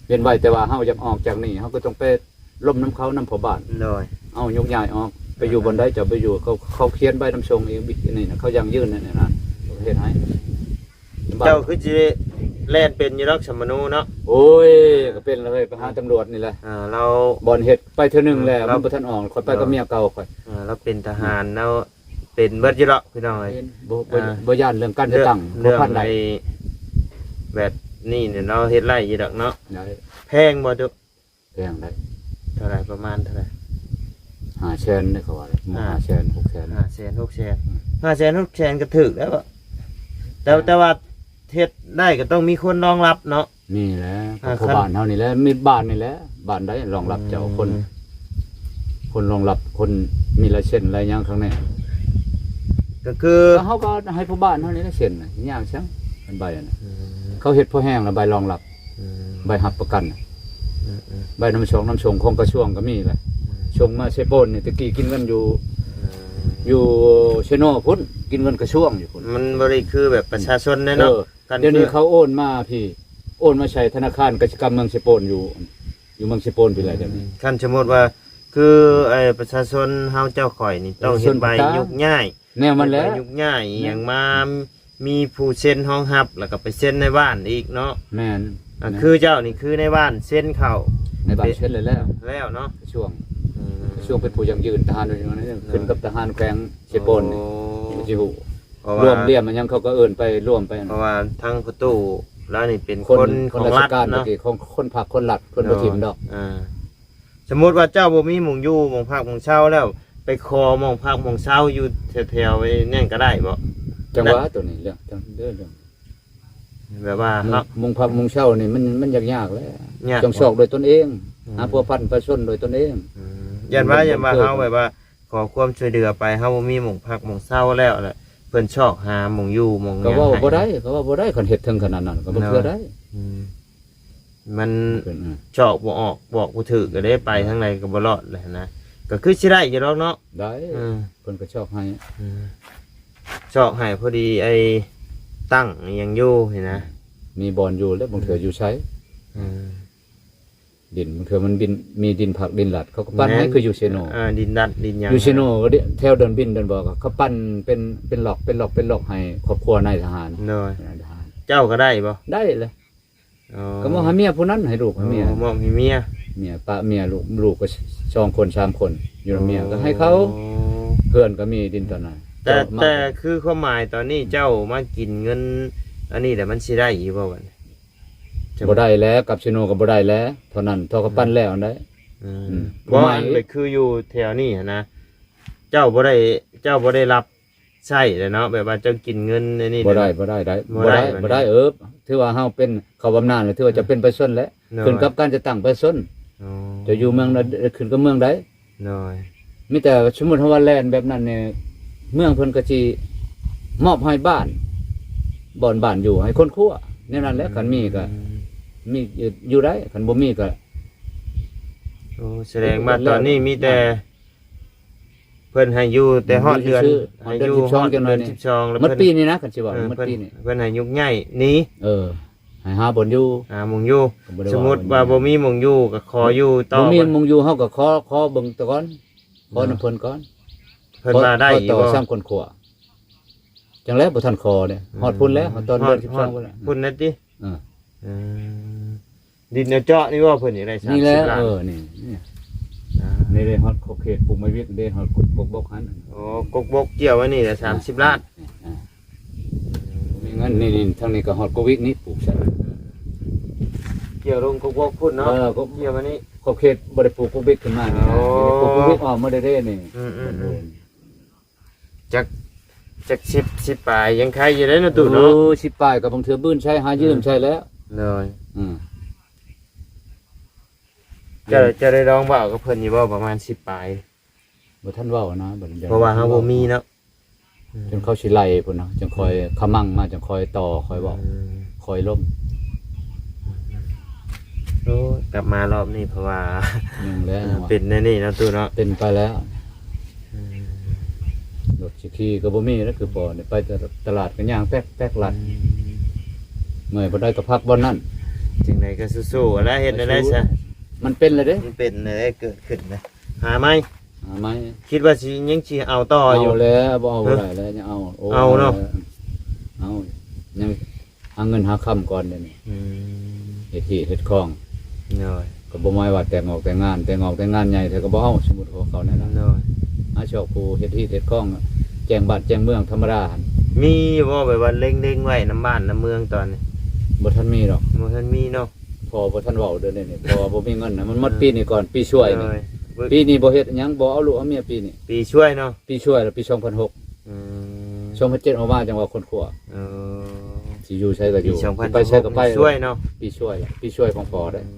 ເປັນໄວ້ ແຕ່ວ່າເຮົາຢາກອອກຈາກນີ້ ເຮົາກໍຕ້ອງໄປລົມນຳເຂົາ ນຳພໍ່ບ້ານ ໂດຍ ເອົາ ຍົກຍ້າຍອອກ ໄປຢູ່ບ່ອນໃດ ເຈົ້າໄປຢູ່ ເຂົາ ເຂົາຂຽນໃບນຳສົ່ງເອງ ນີ້ນະ ເຂົາຢັ້ງຢືນໃນນັ້ນ ເຮັດໃຫ້ ເຈົ້າຄືຊິແລ່ນເປັນຢູ່ດອກ ສຳມະໂນເນາະ ໂອ້ຍ ກໍເປັນແລ້ວເອີຍ ໄປຫາຕຳຫຼວດນີ້ແຫຼະ ເອີ ລາວ ບ່ອນເຮັດໄປເທື່ອໜຶ່ງແລ້ວ ເອີ ມັນບໍ່ທັນອອກ ຂ້ອຍໄປກັບເມຍເກົ່າຂ້ອຍ ເອີ ລາວເປັນທະຫານ ລາວ ເປັນເບິດຢູ່ດອກພີ່ນ້ອງເອີຍ ເຫັນ ບໍ່ ບໍ່ ອ່າ ບໍ່ຢ້ານເລື່ອງການຈັດຕັ້ງ ເລື່ອງ ເລື່ອງ ເຮົາພັນໄດ້ ໄອ້ແບບນີ້ນີ້ເນາະ ເຮັດໄດ້ຢູ່ດອກເນາະ ໄດ້ ແພງບໍ່ຕຸ ແພງໄດ້ ເທົ່າໃດ ປະມານເທົ່າໃດ ຫ້າແສນເດ້ ເຂົາວ່າ ຫ້າ ຫ້າແສນ ຫົກແສນ ຫ້າແສນ ຫົກແສນ ອືມ ຫ້າແສນ ຫົກແສນກໍຖືກແລ້ວ ແຕ່ ແຕ່ວ່າເຮັດໄດ້ກໍຕ້ອງມີຄົນຮອງຮັບເນາະ ນີ້ແຫຼະ ອ່າ ກໍພໍ່ ຄັນ ບ້ານເຮົານີ້ແຫຼະ ມີບ້ານນີ້ແຫຼະ ບ້ານໃດຮອງຮັບເຈົ້າ ອືມ ຄົນ ຄົນຮອງຮັບ ຄົນມີລາຍເຊັນລາຍຫຍັງຂ້າງໃນ ກໍຄື ແລ້ວເຮົາກໍໃຫ້ພໍ່ບ້ານເຮົານີ້ລາຍເຊັນນະ ຍາກຈັ່ງ ອັນໃບຫັ້ນນະ ອືມ ເຂົາເຮັດພໍແຮງແລ້ວໃບຮອງຮັບ ອືມ ໃບຮັບປະກັນນະ ອືມໆ ໃບນຳສົ່ງ ນຳສົ່ງຂອງກະຊວງກໍມີແຫຼະ ອືມ ສົ່ງມາເຊໂປນນີ້ ແຕ່ກີ້ກິນເງິນຢູ່ ອືມ ຢູ່ເຊໂນພຸ້ນ ກິນເງິນກະຊວງຢູ່ພຸ້ນ ມັນບໍ່ໄດ້ຄືແບບປະຊາຊົນເດ້ເນາະ ເອີ ຄັນ ດຽວນີ້ຄື ເຂົາໂອນມາພີ້ ໂອນມາໃສ່ທະນາຄານກະສິກຳເມືອງເຊໂປນຢູ່ ຢູ່ເມືອງເຊໂປນພີ້ແຫຼະ ອືມ ດຽວນີ້ ຄັນສົມມຸດວ່າ ຄື ໄອ້ ປະຊາຊົນເຮົາເຈົ້າຂ້ອຍນີ້ຕ້ອງເຮັດໃບ ປະຊາຊົນຕ່າງໆ ໂຍກຍ້າຍ ແນວມັນແຫຼະ ໂຍກຍ້າຍອີ່ຫຍັງມາ ອືມ ມີຜູ້ເຊັນຮອງຮັບ ແລ້ວກໍໄປເຊັນໃນບ້ານອີກເນາະ ແມ່ນ ອ່າ ແມ່ນ ຄືເຈົ້ານີ້ຄືໃນບ້ານເຊັນເຂົ້າ ໃນບ້ານເຊັນແລ້ວ ແລ້ວເນາະ ກະຊວງ ອືມ ກະຊວງເປັນຜູ້ຢັ້ງຢືນ ທະຫານຢູ່ນັ້ນ ໂດຍ ຂຶ້ນກັບທະຫານແຂວງເຊໂປນນີ້ ໂອ້ ມັນຊິຮູ້ ເພາະວ່າ ລວມລຽມຫຍັງເຂົາກໍເອີ້ນໄປລວມໄປ ເພາະວ່າທາງພໍ່ຕູ້ລາວນີ້ເປັນຄົນ ຄົນຂອງລັດເນາະ ຄົນລາຊະການຕະກີ້ ຂອງຄົນພັກຄົນລັດ ເພິ່ນບໍ່ຖິ້ມດອກ ໂດຍ ອ່າ ສົມມຸດວ່າເຈົ້າບໍ່ມີໝ່ອງຢູ່ໝ່ອງພັກໝ່ອງເຊົາແລ້ວ ໄປຂໍໝ່ອງພັກໝ່ອງເຊົາຢູ່ແຖວໆນັ້ນກໍໄດ້ບໍ່? ຈັ່ງຫວະ ໂຕນີ້ເລື່ອງ ເລື່ອງ ເລື່ອງ ແບບວ່າເຮົາ ໝ່ອງພັກໝ່ອງເຊົານີ້ ມັນ ມັນຍາກໆແຫຼະ ຕ້ອງຊອກດ້ວຍຕົນເອງ ຫາພົວພັນປະຊາຊົນດ້ວຍຕົນເອງ. ຢ້ານວ່າ ຢ້ານວ່າເຮົາແບບວ່າ ຂໍຄວາມຊ່ວຍເຫຼືອໄປ ເຮົາບໍ່ມີໝ່ອງພັກໝ່ອງເຊົາແລ້ວ ແລ້ວເພິ່ນຊອກຫາໝ່ອງຢູ່ໝ່ອງຫຍັງໃຫ້ ກໍເວົ້າບໍ່ໄດ້ ກໍເວົ້າບໍ່ໄດ້ ຄັນເຮັດເຖິງຂະໜາດນັ້ນ ກໍບໍ່ເຊື່ອໄດ້. ມັນຊອກບໍ່ອອກ ບອກບໍ່ຖືກ ກໍໄດ້ໄປທາງໃດກໍບໍ່ລອດແຫຼະນະ ກໍຄືຊິໄດ້ຢູ່ດອກເນາະ. ໄດ້ ເພິ່ນກໍຊອກໃຫ້ ຊອກໃຫ້ພໍດີ ໄອ້ຕັ້ງອີ່ຫຍັງຢູ່ຫັ້ນນະ ມີບ່ອນຢູ່ແລ້ວ ບາງເທື່ອຢູ່ໃສ ດິນ ບາງເທື່ອມັນດິນ ມີດິນພັກດິນລັດ ເຂົາກໍປັນໃຫ້ ຄືຢູ່ເຊໂນ ດິນລັດດິນຫຍັງ ຢູ່ເຊໂນກໍແຖວເດີ່ນບິນເດີ່ນບໍ່ ເຂົາປັນເປັນ ເປັນລັອກ ເປັນລັອກ ເປັນລັອກໃຫ້ຄອບຄົວນາຍທະຫານ. ໂດຍ ເຈົ້າກໍໄດ້ບໍ່? ໄດ້ແຫຼະ ກໍມອບໃຫ້ເມຍຜູ້ນັ້ນ ໃຫ້ລູກໃຫ້ເມຍ ມອບໃຫ້ເມຍ ເມຍປະເມຍ ລູກ ລູກກໍສອງຄົນສາມຄົນ ຢູ່ນຳເມຍ ກໍໃຫ້ເຂົາ ເຮືອນກໍມີດິນຕອນນັ້ນ. ແຕ່ ແຕ່ຄືຄວາມໝາຍຕອນນີ້ ເຈົ້າມາກິນເງິນອັນນີ້ແຫຼະ ມັນຊິໄດ້ຢູ່ບໍ່ບັດນີ້? ບໍ່ໄດ້ແລ້ວ ກັບເຊໂນກໍບໍ່ໄດ້ແລ້ວ ເທົ່ານັ້ນ ເທົ່າເຂົາປັນແລ້ວຫັ້ນໃດ໋. ບໍ່ ອັນໄປຄືຢູ່ແຖວນີ້ຫັ້ນນະ ເຈົ້າບໍ່ໄດ້ ເຈົ້າບໍ່ໄດ້ຮັບໃຊ້ແລ້ວເນາະ ແບບວ່າເຈົ້າກິນເງິນອັນນີ້ ບໍ່ໄດ້ ບໍ່ໄດ້ ບໍ່ໄດ້ ບໍ່ໄດ້ ບໍ່ໄດ້. ເອີ ຖືວ່າເຮົາເປັນ ເຂົ້າບຳນານແລ້ວ ຖືວ່າຈະເປັນປະຊາຊົນແຫຼະ ຂຶ້ນກັບການຈັດຕັ້ງປະຊາຊົນ. ເຈົ້າຢູ່ເມືອງໃດ ຂຶ້ນກັບເມືອງໃດ. ໂດຍ ມີແຕ່ສົມມຸດເຮົາວ່າແລ່ນແບບນັ້ນນີ້ ເມືອງເພິ່ນກໍຊິມອບໃຫ້ບ້ານ ບ່ອນບ້ານຢູ່ໃຫ້ຄົນຄົວ ແນວນັ້ນແຫຼະ. ຄັນມີກໍມີຢູ່ໄດ້ ຄັນບໍ່ມີກໍ ໂອ້ ສະແດງວ່າຕອນນີ້ມີແຕ່ເພິ່ນໃຫ້ຢູ່ແຕ່ຮອດເດືອນ ໃຫ້ຢູ່ຮອດເດືອນສິບສອງ ແລ້ວເພິ່ນ ໝົດປີນີ້ນະ ຄັນຊິເວົ້າໝົດປີນີ້ ເພິ່ນໃຫ້ຍົກຍ້າຍໜີ ເອີ ໃຫ້ຫາບ່ອນຢູ່ ຫາໝ່ອງຢູ່. ສົມມຸດວ່າບໍ່ມີໝ່ອງຢູ່ກໍຂໍຢູ່ຕໍ່ ບໍ່ມີໝ່ອງຢູ່ ເຮົາກໍຂໍ ຂໍເບິ່ງຕະກ່ອນ ຂໍນຳເພິ່ນກ່ອນ. ເພິ່ນວ່າໄດ້ຢູ່ບໍ່? ສາມຄົນຄົວ ຈັ່ງແລ້ວບໍ່ທັນຂໍເດ້ ຮອດພຸ້ນແລ້ວ ຮອດຕອນເດືອນສິບສອງພຸ້ນແລ້ວ ພຸ້ນແລ້ວຕິ. ເອີ ເອີ ດິນເຈົ້າເຈາະນີ້ບໍ່ ເພິ່ນຢາກໄດ້ສາມສິບລ້ານ? ນີ້ແຫຼະ ເອີ ນີ້ ນີ້ ນີ້ເດ້ ຮອດຂອບເຂດປູກໄມ້ວິກເດ້ ຮອດກົກບົກຫັ້ນ. ໂອ້ ກົກບົກກ່ຽວໄວ້ນີ້ລະສາມສິບລ້ານ. ມີເງິນນີ້ ນີ້ ທາງນີ້ກໍຮອດກົກວິກນີ້ ປູກໃສ່ ກ່ຽວລົງກົກບົກພຸ້ນເນາະ. ເອີ ກໍກ່ຽວມານີ້ ຂອບເຂດບໍ່ໄດ້ປູກກົກວິກຂຶ້ນມານີ້ນະ. ໂອ້ ນີ້ ປູກກົກວິກອອກມາເດ້ໆນີ້. ອືມໆໆ ຈັກ ຈັກສິບ ສິບປາຍ ຍັງໄຄຢູ່ເດ້ເນາະຕູ້ເນາະ. ໂອ້ ສິບປາຍກໍບາງເທື່ອບືນໃຊ້ ຫາຢືມໃຊ້ແລ້ວ. ໂດຍ ອືມ ເຈົ້າ ເຈົ້າໄດ້ລອງເວົ້າກັບເພິ່ນຢູ່ບໍ່ ປະມານສິບປາຍ? ບໍ່ທັນເວົ້ານະ ເພາະວ່າເຮົາບໍ່ມີເນາະ ອືມ ຈົນເຂົາຊິໄລ່ພຸ້ນນະ ຈັ່ງຄ່ອຍ ອືມ ຂະມັງມາ ຈັ່ງຄ່ອຍຕໍ່ ຄ່ອຍເວົ້າ ອືມ ຄ່ອຍລົມ. ໂອ້ ກັບມາລອບນີ້ ເພາະວ່າ ເປັນແນວນີ້ເນາະຕູ້ເນາະ ເປັນໄປແລ້ວ. ອືມ ລົດຊິຂີ່ກໍບໍ່ມີແລ້ວ ຄືບໍ່ໄດ້ໄປຕະຫຼາດ ກໍຍ່າງແຕກໆລັດ. ອືມ ເມື່ອຍບໍ່ໄດ້ກໍພັກບ່ອນນັ້ນ. ຈັ່ງໃດກໍສູ້ໆແຫຼະ ເຮັດແນວໃດຊະ ມັນເປັນແລ້ວເດ້ ມັນເປັນແນວໃດ ເກີດຂຶ້ນນະ ຫາໃໝ່ ຫາໃໝ່. ຄິດວ່າຊິ ຍັງຊິເອົາຕໍ່ຢູ່? ເອົາແລ້ວ ບໍ່ເອົາບໍ່ໄດ້ແລ້ວ ຍັງເອົາ. ໂອ້ ເອົາເນາະ ເອົາ ຍັງຫາເງິນຫາຄຳກ່ອນເດນີ້. ອືມ ເຮັດຮີດເຮັດຄອງ. ໂດຍ ກໍບໍ່ໝາຍວ່າແຕ່ງອອກແຕ່ງງານ ແຕ່ງອອກແຕ່ງງານໃຫຍ່ເທື່ອກໍບໍ່ເອົາ. ສົມມຸດຂອງເຂົາແນວນັ້ນ ໂດຍ ຫາຊອກຜູ້ເຮັດຮີດເຮັດຄອງ ແຈ້ງບ້ານແຈ້ງເມືອງທຳມະດາຫັ້ນ. ມີຢູ່ບໍ່ ແບບວ່າເລັງໆໄວ້ນຳບ້ານນຳເມືອງຕອນນີ້? ບໍ່ທັນມີດອກ ບໍ່ທັນມີເນາະ. ພໍ່ບໍ່ທັນເວົ້າເດີນີ້ ເພາະວ່າບໍ່ມີເງິນນະ ມັນໝົດ ເອີ ປີນີ້ກ່ອນ ປີຊວຍນີ້. ໂດຍ ປີນີ້ບໍ່ເຮັດຫຍັງ ບໍ່ເອົາລູກເອົາເມຍປີນີ້ ປີຊວຍເນາະ. ປີຊວຍລະປີສອງພັນຫົກ ອືມ ສອງພັນເຈັດອອກມາ ຈັ່ງວ່າຄົ້ນຄວ້າ. ເອີ ຊິຢູ່ໃສກໍຢູ່ ຊິໄປໃສກໍໄປ. ປີຊວຍເນາະ ປີຊວຍລະ ປີຊວຍຂອງພໍ່ເດ້. ອືມ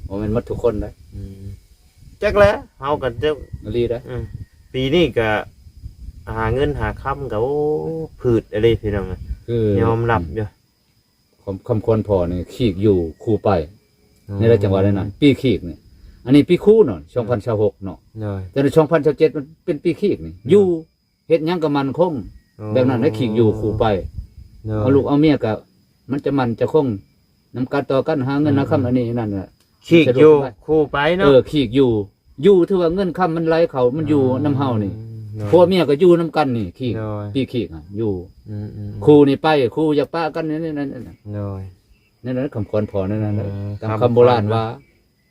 ບໍ່ແມ່ນໝົດທຸກຄົນເດ້. ອືມ ຈັກແຫຼະ ເຮົາກໍຈັກອີ່ຫຼີເດ້. ອືມ ປີນີ້ກໍຫາເງິນຫາຄຳກໍ ໂອ້ ພືດອີ່ຫຼີພີ່ນ້ອງ ຄືຍອມຮັບຢູ່. ຄຳ ຄຳຂວັນພໍ່ນີ້ ຄີກຢູ່ ຄູໄປ. ອໍ ໃນໄລຍະຈັງຫວະນັ້ນ ປີຄີກນີ້ ອັນນີ້ປີຄູເນາະ ສອງພັນຊາວຫົກເນາະ. ໂດຍ ແຕ່ໃນສອງພັນຊາວເຈັດ ມັນເປັນປີຄີກນີ້ ໂດຍ ຢູ່ເຮັດຫຍັງກໍໝັ້ນຄົງ. ອໍ ແບບນັ້ນແຫຼະ ຄີກຢູ່ ຄູໄປ. ໂດຍ ເອົາລູກເອົາເມຍກໍ ມັນຈະໝັ້ນຈະຄົງນຳກັນຕໍ່ກັນ ຫາເງິນ ອືມ ຫາຄຳ ອັນນີ້ນັ້ນນະ. ຄີກຢູ່ ສະດວກສະບາຍ ຄູໄປເນາະ. ເອີ ຄີກຢູ່ ຢູ່ ຖືວ່າເງິນຄຳມັນໄຫຼເຂົ້າ ມັນຢູ່ ອໍ ນຳເຮົານີ້. ໂດຍ ຜົວເມຍກໍຢູ່ນຳກັນນີ້ ຄີກ. ໂດຍ ປີຄີກຫະ ຢູ່. ອືມໆໆ ຄູນີ້ໄປ ຄູຢາກປະກັນ ນີ້ໆໆ. ໂດຍ ນັ້ນແຫຼະ ຄຳຂວັນພໍ່ນັ້ນນະ. ເອີ ຕາມຄຳ ຄຳຂວັນ ໂບລານວ່າ.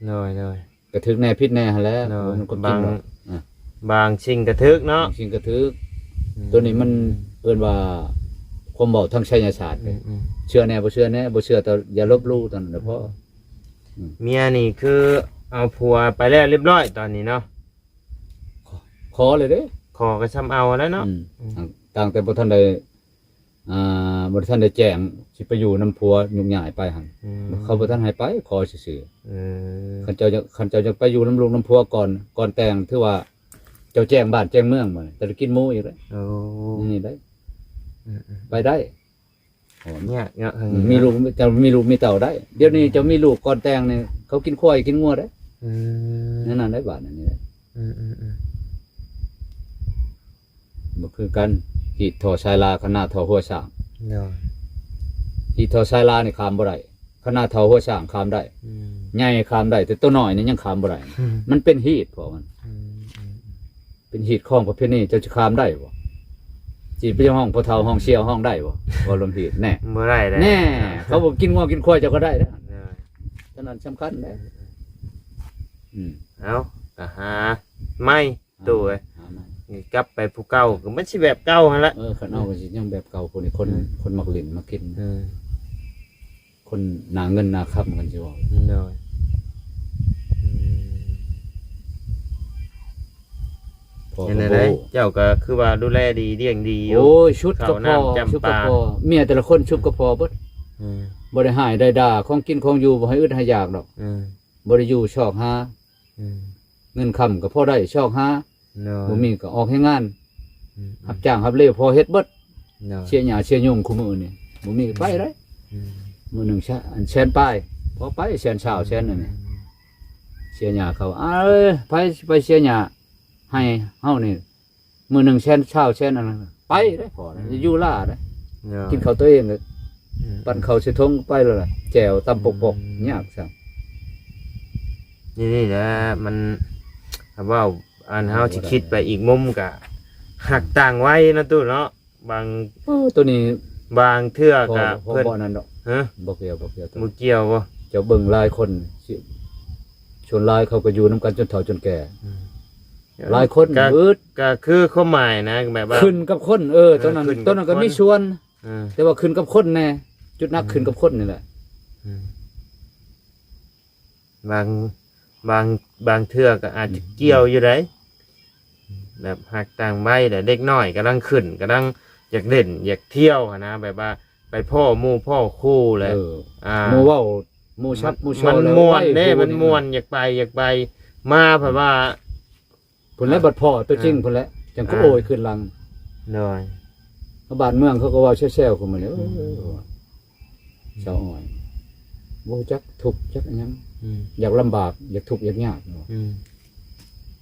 ໂດຍໆ ກໍຖືກແດ່ຜິດແດ່ຫັ້ນແຫຼະ. ໂດຍ ມັນກໍຈິງດອກ. ບາງ ອາ ບາງສິ່ງກໍຖືກເນາະ ບາງສິ່ງກໍຖືກ. ອືມ ໂຕນີ້ມັນເອີ້ນວ່າຄວາມເວົ້າທາງໄສຍະສາດ. ອືມໆ ເຊື່ອແດ່ບໍ່ເຊື່ອແດ່ ບໍ່ເຊື່ອກໍຢ່າລົບຫຼູ່ ເທົ່ານັ້ນແຫຼະພໍ. ອືມ ເມຍນີ້ຄື ເອົາຜົວໄປແລ້ວລຽບລ້ອຍຕອນນີ້ເນາະ. ຂໍ ຂໍເລີຍເດ້. ຂໍກໍຊ່ຳເອົາແລ້ວເນາະ. ອືມ ອືມ ຕັ້ງແຕ່ບໍ່ທັນໄດ້ ອ່າ ບໍ່ທັນໄດ້ແຈ້ງຊິໄປຢູ່ນຳຜົວ ໂຍກຍ້າຍໄປຫັ້ນ. ອືມ ເຂົາບໍ່ທັນໃຫ້ໄປ ຂໍຊື່ໆ. ເອີ ຄັນເຈົ້າຢາກ ຄັນເຈົ້າຢາກໄປຢູ່ນຳລູກນຳຜົວກ່ອນ ກ່ອນແຕ່ງ ຖືວ່າເຈົ້າແຈ້ງບ້ານແຈ້ງເມືອງບໍ່ນີ້ ແຕ່ໄດ້ກິນໝູອີກແລ້ວ. ໂອ້ ນີ້ໄດ້. ອືມໆ ໄປໄດ້. ໂອ້ ຍາກເນາະ. ອືມ ມີລູກ ເຈົ້າມີລູກມີເຕົ້າໄດ້. ດຽວນີ້ ອືມ ເຈົ້າມີລູກກ່ອນແຕ່ງນີ້ ເຂົາກິນຄວາຍກິນງົວໄດ້. ອືມ ແນວນັ້ນໄດ້ບາດນີ້. ອືມໆໆ ບໍ່ຄືກັນ ຮີດທໍ່ຊາຍລາ ຄະນາທໍ່ຫົວຊ້າງ. ໂດຍ ຮີດທໍ່ຊາຍລານີ້ຂ້າມບໍ່ໄດ້ ຄະນາທໍ່ຫົວຊ້າງຂ້າມໄດ້. ອືມ ໃຫຍ່ຂ້າມໄດ້ ແຕ່ໂຕນ້ອຍນີ້ຍັງຂ້າມບໍ່ໄດ້. ອືມ ມັນເປັນຮີດ ພວກມັນ. ອືມໆໆ ເປັນຮີດຄອງປະເພນີ ເຈົ້າຊິຂ້າມໄດ້ບໍ່? ຊິໄປຮ້ອງພໍ່ເຖົ້າ ຮ້ອງສ່ຽວ ຮ້ອງໄດ້ບໍ່? ເວົ້າເລື່ອງຮີດແນ່ ບໍ່ໄດ້ເດ້. ແນ່ ເຂົາບໍ່ກິນງົວກິນຄວາຍ ເຈົ້າກໍໄດ້ເດ້. ໂດຍ ເທົ່ານັ້ນສຳຄັນເດ້. ອືມ ເອົາ ກໍຫາໃໝ່ ຕູ້ເອີຍ ຫາໃໝ່ ກັບໄປຜູ້ເກົ່າ ກໍມັນຊິແບບເກົ່າຫັ້ນລະ. ເອີ ຄັນເອົາກໍຊິຍັງແບບເກົ່າ ຜູ້ນີ້ຄົນ ເອີ ຄົນມັກຫຼິ້ນມັກກິນ. ເອີ ຄົນໜ້າເງິນໜ້າຄຳ ຄັນຊິເວົ້າ. ໂດຍ ອືມ ພໍ່ກໍບໍ່ຮູ້. ເຈົ້າກໍຄືວ່າດູແລດີ ລ້ຽງດີຢູ່. ໂອ້ຍ ຊຸດກໍພໍ ຊຸດກໍພໍ. ເມຍແຕ່ລະຄົນຊຸດກໍພໍເບິດ. ອືມ ບໍ່ໄດ້ຮ້າຍໄດ້ດ່າ ຂອງກິນຂອງຢູ່ບໍ່ໃຫ້ອຶດໃຫ້ຢາກດອກ. ອືມ ບໍ່ໄດ້ຢູ່ຊອກຫາ. ອືມ ເງິນຄຳກໍພໍໄດ້ຊອກຫາ. ໂດຍ ບໍ່ມີກໍອອກແຮງງານ. ອືມ ຮັບຈ້າງຮັບເລວພໍເຮັດເບິດ. ໂດຍ ເສຍຫຍ້າເສຍຍຸງຄູ່ມື້ນີ້ ບໍ່ມີກໍໄປໄດ້. ອືມ ມື້ໜຶ່ງແສນ ອັນແສນປາຍ ພໍໄປແສນຊາວແສນໜຶ່ງນີ້. ອືມ ເສຍຫຍ້າເຂົາ ເອີ ໃຜຊິໄປເສຍຫຍ້າໃຫ້ເຮົານີ້ ມື້ໜຶ່ງແສນຊາວແສນອັນນັ້ນ ໄປເດ້ພໍ ອືມ ຢູ່ລາເດ້. ໂດຍ ກິນເຂົ້າຕົວເອງເລີຍ. ອືມ ປັ້ນເຂົ້າໃສ່ຖົງໄປແລ້ວລະ ແຈ່ວຕຳປົກໆ. ອືມ ຍາກຊ້ຳ. ນີ້ ນີ້ແຫຼະ ມັນ ຖ້າເວົ້າ ອັນເຮົາຊິຄິດໄປອີກມຸມກະຮັກຕ່າງໄວເນາະຕູ້ເນາະ. ບາງ ເອີ ໂຕນີ້ ບາງເທື່ອກະ ເພິ່ນ ບໍ່ອັນນັ້ນດອກ. ຮະ ບໍ່ກ່ຽວ ບໍ່ກ່ຽວ ບໍ່ກ່ຽວບໍ່? ເຈົ້າເບິ່ງຫຼາຍຄົນ ສ່ວນຫຼາຍເຂົາກໍຢູ່ນຳກັນຈົນເຖົ້າຈົນແກ່. ອືມ ຫຼາຍຄົນ ກະ ອືດ ກະຄືຄວາມໝາຍນະ ແບບວ່າຂຶ້ນກັບຄົນ. ເອີ ເອີ ໂຕນັ້ນ ຂຶ້ນກັບຄົນ ໂຕນັ້ນກໍມີສ່ວນ. ເອີ ແຕ່ວ່າຂຶ້ນກັບຄົນແດ່ ຈຸດໜັກ ອືມ ຂຶ້ນກັບຄົນນີ້ແຫຼະ. ອືມ ບາງ ບາງ ບາງເທື່ອກໍອາດຈະ ອືມ ກ່ຽວຢູ່ໃດ໋ ແບບຮັກຕ່າງໄວ ແລະເດັກນ້ອຍກຳລັງຂຶ້ນ ກຳລັງຢາກຫຼິ້ນຢາກທ່ຽວຫັ້ນນະ ແບບວ່າໄປພໍ້ໝູ່ພໍ້ຄູ່ແຫຼະ. ເອີ ອ່າ ໝູ່ເວົ້າ ໝູ່ຊັບ ໝູ່ຊໍ ມັນມ່ວນເດ້ ມັນມ່ວນ ຢາກໄປ ຢາກໄປ ມາເພິ່ນວ່າ ພຸ້ນແຫຼະ ອ່າ ບັດພໍ້ຕົວຈິງ ອ່າ ພຸ້ນແຫຼະ ຈັ່ງກໍ ອ່າ ໂອ້ຍຂຶ້ນຫຼັງ. ໂດຍ ບ້ານເມືອງເຂົາກໍເວົ້າແຊວໆ ຄືມື້ນີ້. ອືມ ເອີ ຊາວອ້ອຍ ບໍ່ຮູ້ຈັກທຸກຈັກຫຍັງ. ອືມ ຢາກລຳບາກ ຢາກທຸກ ຢາກຍາກ. ອືມ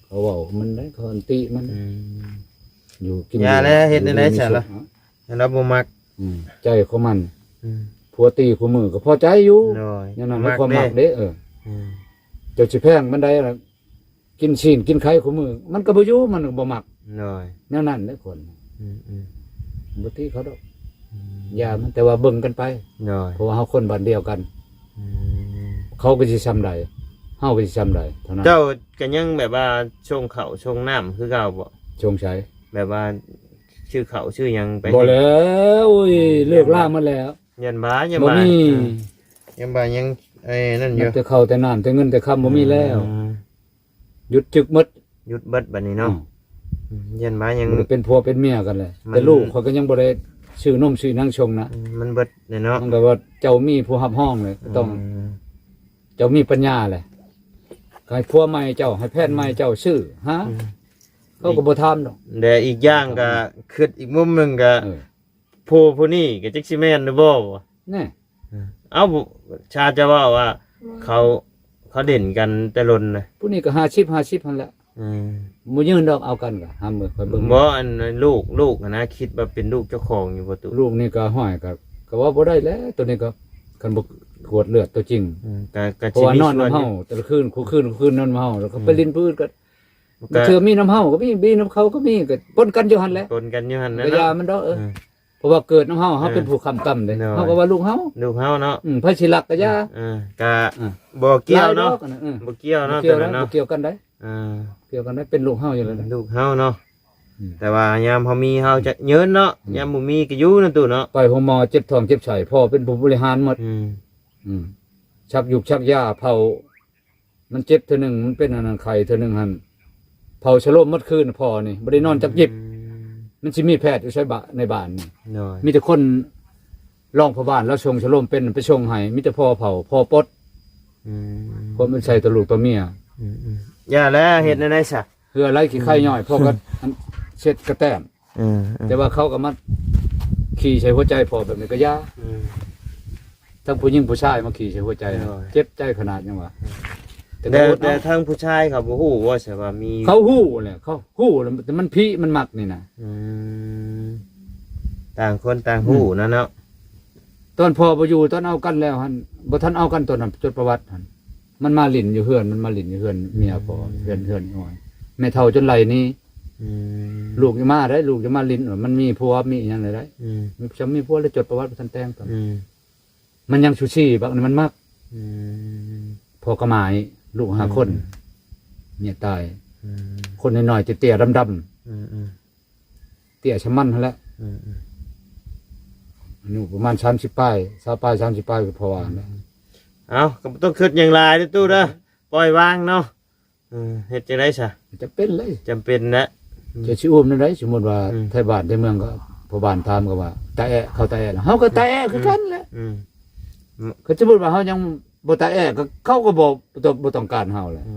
ເຂົາເວົ້າມັນໄດ້ ເຂົາອັນຕິມັນ. ອືມ ຢູ່ກິນ ຢ່າແລ້ວ ເຮັດແນວໃດຊັ້ນລະ? ອັນລະບໍ່ມັກ. ອືມ ໃຈຂອງມັນ. ອືມ ຜົວຕີຄູ່ມື້ກໍພໍໃຈຢູ່. ໂດຍ ແນວນັ້ນ ມັກເດ້ ຄວາມມັກເດ້. ເອີ ອືມ ເຈົ້າຊິແພງປານໃດລະ ກິນຊີ້ນກິນໄຂ່ຄູ່ມື້ ມັນກໍບໍ່ຢູ່ ມັນກໍບໍ່ມັກ. ໂດຍ ແນວນັ້ນແຫຼະຄົນ. ອືມໆ ບໍ່ຕິເຂົາດອກ. ອືມ ຢ່າມັນ ແຕ່ວ່າເບິ່ງກັນໄປ. ໂດຍ ເພາະວ່າເຮົາຄົນບ້ານດຽວກັນ. ອືມ ເຂົາກໍຊິຊ່ຳໃດ ເຮົາກໍຊິຊ່ຳໃດເທົ່ານັ້ນ. ເຈົ້າກໍຍັງແບບວ່າສົ່ງເຂົ້າສົ່ງນ້ຳຄືເກົ່າບໍ່? ສົ່ງໃສ? ແບບວ່າຊື້ເຂົ້າຊື້ຫຍັງໄປ? ບໍ່ແລ້ວ ໂອ້ຍ ອືມ ເລີກລາໝົດແລ້ວ. ຢ້ານວ່າ ຢ້ານວ່າ ບໍ່ມີ ອ່າ ຢ້ານວ່າຍັງ ໄອ້ນັ້ນຢູ່ ແຕ່ເຂົ້າແຕ່ນ້ຳ ແຕ່ເງິນແຕ່ຄຳ ບໍ່ມີແລ້ວ. ອືມ ຢຸດຈຶກໝົດ ຢຸດເບິດບັດນີ້ເນາະ. ອືມ ຢ້ານວ່າຍັງ ບໍ່ໄດ້ເປັນຜົວເປັນເມຍກັນແຫຼະ. ມັນ ແຕ່ລູກຂ້ອຍກໍຍັງບໍ່ໄດ້ຊື້ນົມຊື້ຫຍັງສົ່ງນະ. ອືມ ມັນເບິດແລ້ວເນາະ. ມັນກໍວ່າເຈົ້າມີຜູ້ຮັບຮອງແລ້ວ ກໍຕ້ອງ ອືມ ເຈົ້າມີປັນຍາແຫຼະ ກໍໃຫ້ຜົວໃໝ່ເຈົ້າ ໃຫ້ແຟນໃໝ່ເຈົ້າ ອືມ ຊື້ຫາ. ອືມ ເຂົາກໍບໍ່ຖາມດອກ. ແລະອີກຢ່າງກໍຄິດອີກມຸມໜຶ່ງກໍ ເອີ ຜູ້ ຜູ້ນີ້ກໍຈັກຊິແມ່ນຫຼືບໍ່ ແນ່. ເອີ ເອົ້າ ຊາຈະເວົ້າວ່າ ອືມ ເຂົາ ເຂົາເດັ່ນກັນແຕ່ດົນນະ. ຜູ້ນີ້ກໍຫ້າສິບ ຫ້າສິບຫັ້ນແຫຼະ. ອືມ ບໍ່ຢືນດອກ ເອົາກັນກໍຫາມື້ຂ້ອຍເບິ່ງ. ບໍ່ ອັນລູກ ລູກຫັ້ນນະ ຄິດວ່າເປັນລູກເຈົ້າຂອງຢູ່ບໍ່ຕຸ? ລູກນີ້ກໍ ຫ້ອຍ ກໍ ກໍເວົ້າບໍ່ໄດ້ແຫຼະ. ໂຕນີ້ກໍຄັນບໍ່ກວດເລືອດຕົວຈິງ ອືມ ກໍ ກໍ ເພາະວ່ານອນນຳເຮົາແຕ່ລະຄືນ ຄູ່ຄືນ ຄູ່ຄືນນອນນຳເຮົາ ແລ້ວກໍໄປ ອືມ ຫຼິ້ນຜູ້ອື່ນກໍ ມັນກໍ ບາງເທື່ອມີນຳເຮົາກໍມີ ມີນຳເຂົາກໍມີ ກໍປົນກັນຢູ່ຫັ້ນແຫຼະ. ປົນກັນຢູ່ຫັ້ນແຫຼະ ກໍຢ່າມັນດອກ. ເອີ ເອີ ເພາະວ່າເກີດນຳເຮົາ ເຮົາ ເອີ ເປັນຜູ້ຄ້ຳກຳເດ້. ໂດຍ ເຮົາກໍວ່າລູກເຮົາ ລູກເຮົາເນາະ. ອືມ ໃຜຊິລັກກໍຢ່າ. ເອີ ເອີ ກໍ ເອີ ບໍ່ກ່ຽວເນາະ. ເອີ ບໍ່ກ່ຽວເນາະ ບໍ່ກ່ຽວນະ ຕົວນັ້ນເນາະ ບໍ່ກ່ຽວກັນໄດ໋. ເອີ ບໍ່ກ່ຽວກັນໄດ໋ ເປັນລູກເຮົາຢູ່ແລ້ວນະ ອືມ ລູກເຮົາເນາະ. ອືມ ແຕ່ວ່າຍາມເຮົາມີ ເຮົາຈະເຍີນເນາະ. ອືມ ຍາມບໍ່ມີກໍຢູ່ນະຕູ້ເນາະ. ໄປໂຮງໝໍເຈັບທ້ອງເຈັບໄສ້ ພໍ່ເປັນຜູ້ບໍລິຫານໝົດ. ອືມ ອືມ ຊັກຢູກຊັກຢາ ເຝົ້າ ມັນເຈັບເທື່ອໜຶ່ງ ມັນເປັນອັນນັ້ນ ໄຂ້ເທື່ອໜຶ່ງຫັ້ນ ເຜົາສະໂລມໝົດຄືນພໍ່ນີ້ ບໍ່ໄດ້ນອນຈັກຢິບ. ອືມ ມັນຊິມີແພດຢູ່ໃສບະ ໃນບ້ານນີ້? ໂດຍ ມີແຕ່ຄົນລອງພໍ່ບ້ານລາວສົ່ງສະໂລມເປັນໄປສົ່ງໃຫ້ ມີແຕ່ພໍ່ເຜົາ ພໍ່ປົດ. ອືມ ຄວາມເປັນໃສ່ຕໍ່ລູກຕໍ່ເມຍ. ອືມໆ ຢ່າແລ້ວ ເຮັດແນວໃດຊະ? ເຫື່ອໄຫຼຂີ້ໄຄຍ້ອຍ ພໍ່ກໍ ອັນ ເຊັດກະແຕ້ມ. ເອີໆ ແຕ່ວ່າເຂົາກໍມາຂີ້ໃສ່ຫົວໃຈພໍ່ແບບນີ້ກໍຢ່າ. ອືມ ທັງຜູ້ຍິງຜູ້ຊາຍມາຂີ້ໃສ່ຫົວໃຈ ໂດຍ ເຈັບໃຈຂະໜາດຫຍັງວະ. ແຕ່ ແຕ່ ກໍອົດເອົາ ແຕ່ທາງຜູ້ຊາຍເຂົາບໍ່ຮູ້ບໍ່ ຊະວ່າມີ ເຂົາຮູ້ແຫຼະ ເຂົາຮູ້ແຫຼະ ແຕ່ມັນຜີມັນມັກນີ້ນະ. ອືມ ຕ່າງຄົນຕ່າງຮູ້ ອືມ ນະເນາະ. ຕອນພໍ່ບໍ່ຢູ່ ຕອນເອົາກັນແລ້ວຫັ້ນ ບໍ່ທັນເອົາກັນຕອນນັ້ນ ຈົດປະຫວັດຫັ້ນ ມັນມາຫຼິ້ນຢູ່ເຮືອນ ມັນມາຫຼິ້ນຢູ່ເຮືອນເມຍພໍ່ ອືມ ເຮືອນ ເຮືອນນ້ອຍ ແມ່ເຖົ້າຈົນໄລ່ໜີ. ອືມ ລູກຢ່າມາໄດ໋ ລູກຢ່າມາຫຼິ້ນ ມັນມີຜົວມີຫຍັງແລ້ວໄດ໋. ອືມ ມັນຈະມີຜົວແລ້ວ ຈົດປະຫວັດບໍ່ທັນແຕ່ງ. ອືມ ມັນຍັງຊູຊີ ບັກນີ້ມັນມັກ. ອືມ ພໍ່ກໍໝາຍ ລູກຫ້າຄົນ ອືມ ເມຍຕາຍ. ອືມ ຄົນນ້ອຍໆ ເຕ້ຍໆ ດຳໆ ອືມໆ ເຕ້ຍຊຳມັນຫັ້ນແຫຼະ. ອືມໆ ອາຍຸປະມານສາມສິບປາຍ ຊາວປາຍ ສາມສິບປາຍ ກໍພໍວ່າຫັ້ນແຫຼະ. ອືມ ເອົ້າ ກໍບໍ່ຕ້ອງຄິດຫຍັງຫຼາຍເດີ້ຕູ້ເດີ້ ປ່ອຍວາງເນາະ. ເອີ ເຮັດຈັ່ງໃດຊະ? ຈຳເປັນເລີຍ ຈຳເປັນແຫຼະ. ອືມ ຈະຊິອຸ້ມແນວໃດ? ສົມມຸດວ່າ ອືມ ໄທບ້ານໄທເມືອງ ກໍພໍ່ບ້ານຖາມກໍວ່າ ຕາແອະ ເຂົາຕາແອະ ເຮົາກໍຕາແອະຄືກັນແຫຼະ. ອືມ ອືມ ຄັນສົມມຸດວ່າເຮົາຍັງບໍ່ຕາແອະ ກໍເຂົາກໍບໍ່ ບໍ່ຕ້ອງ ບໍ່ຕ້ອງການເຮົາແຫຼະ. ອື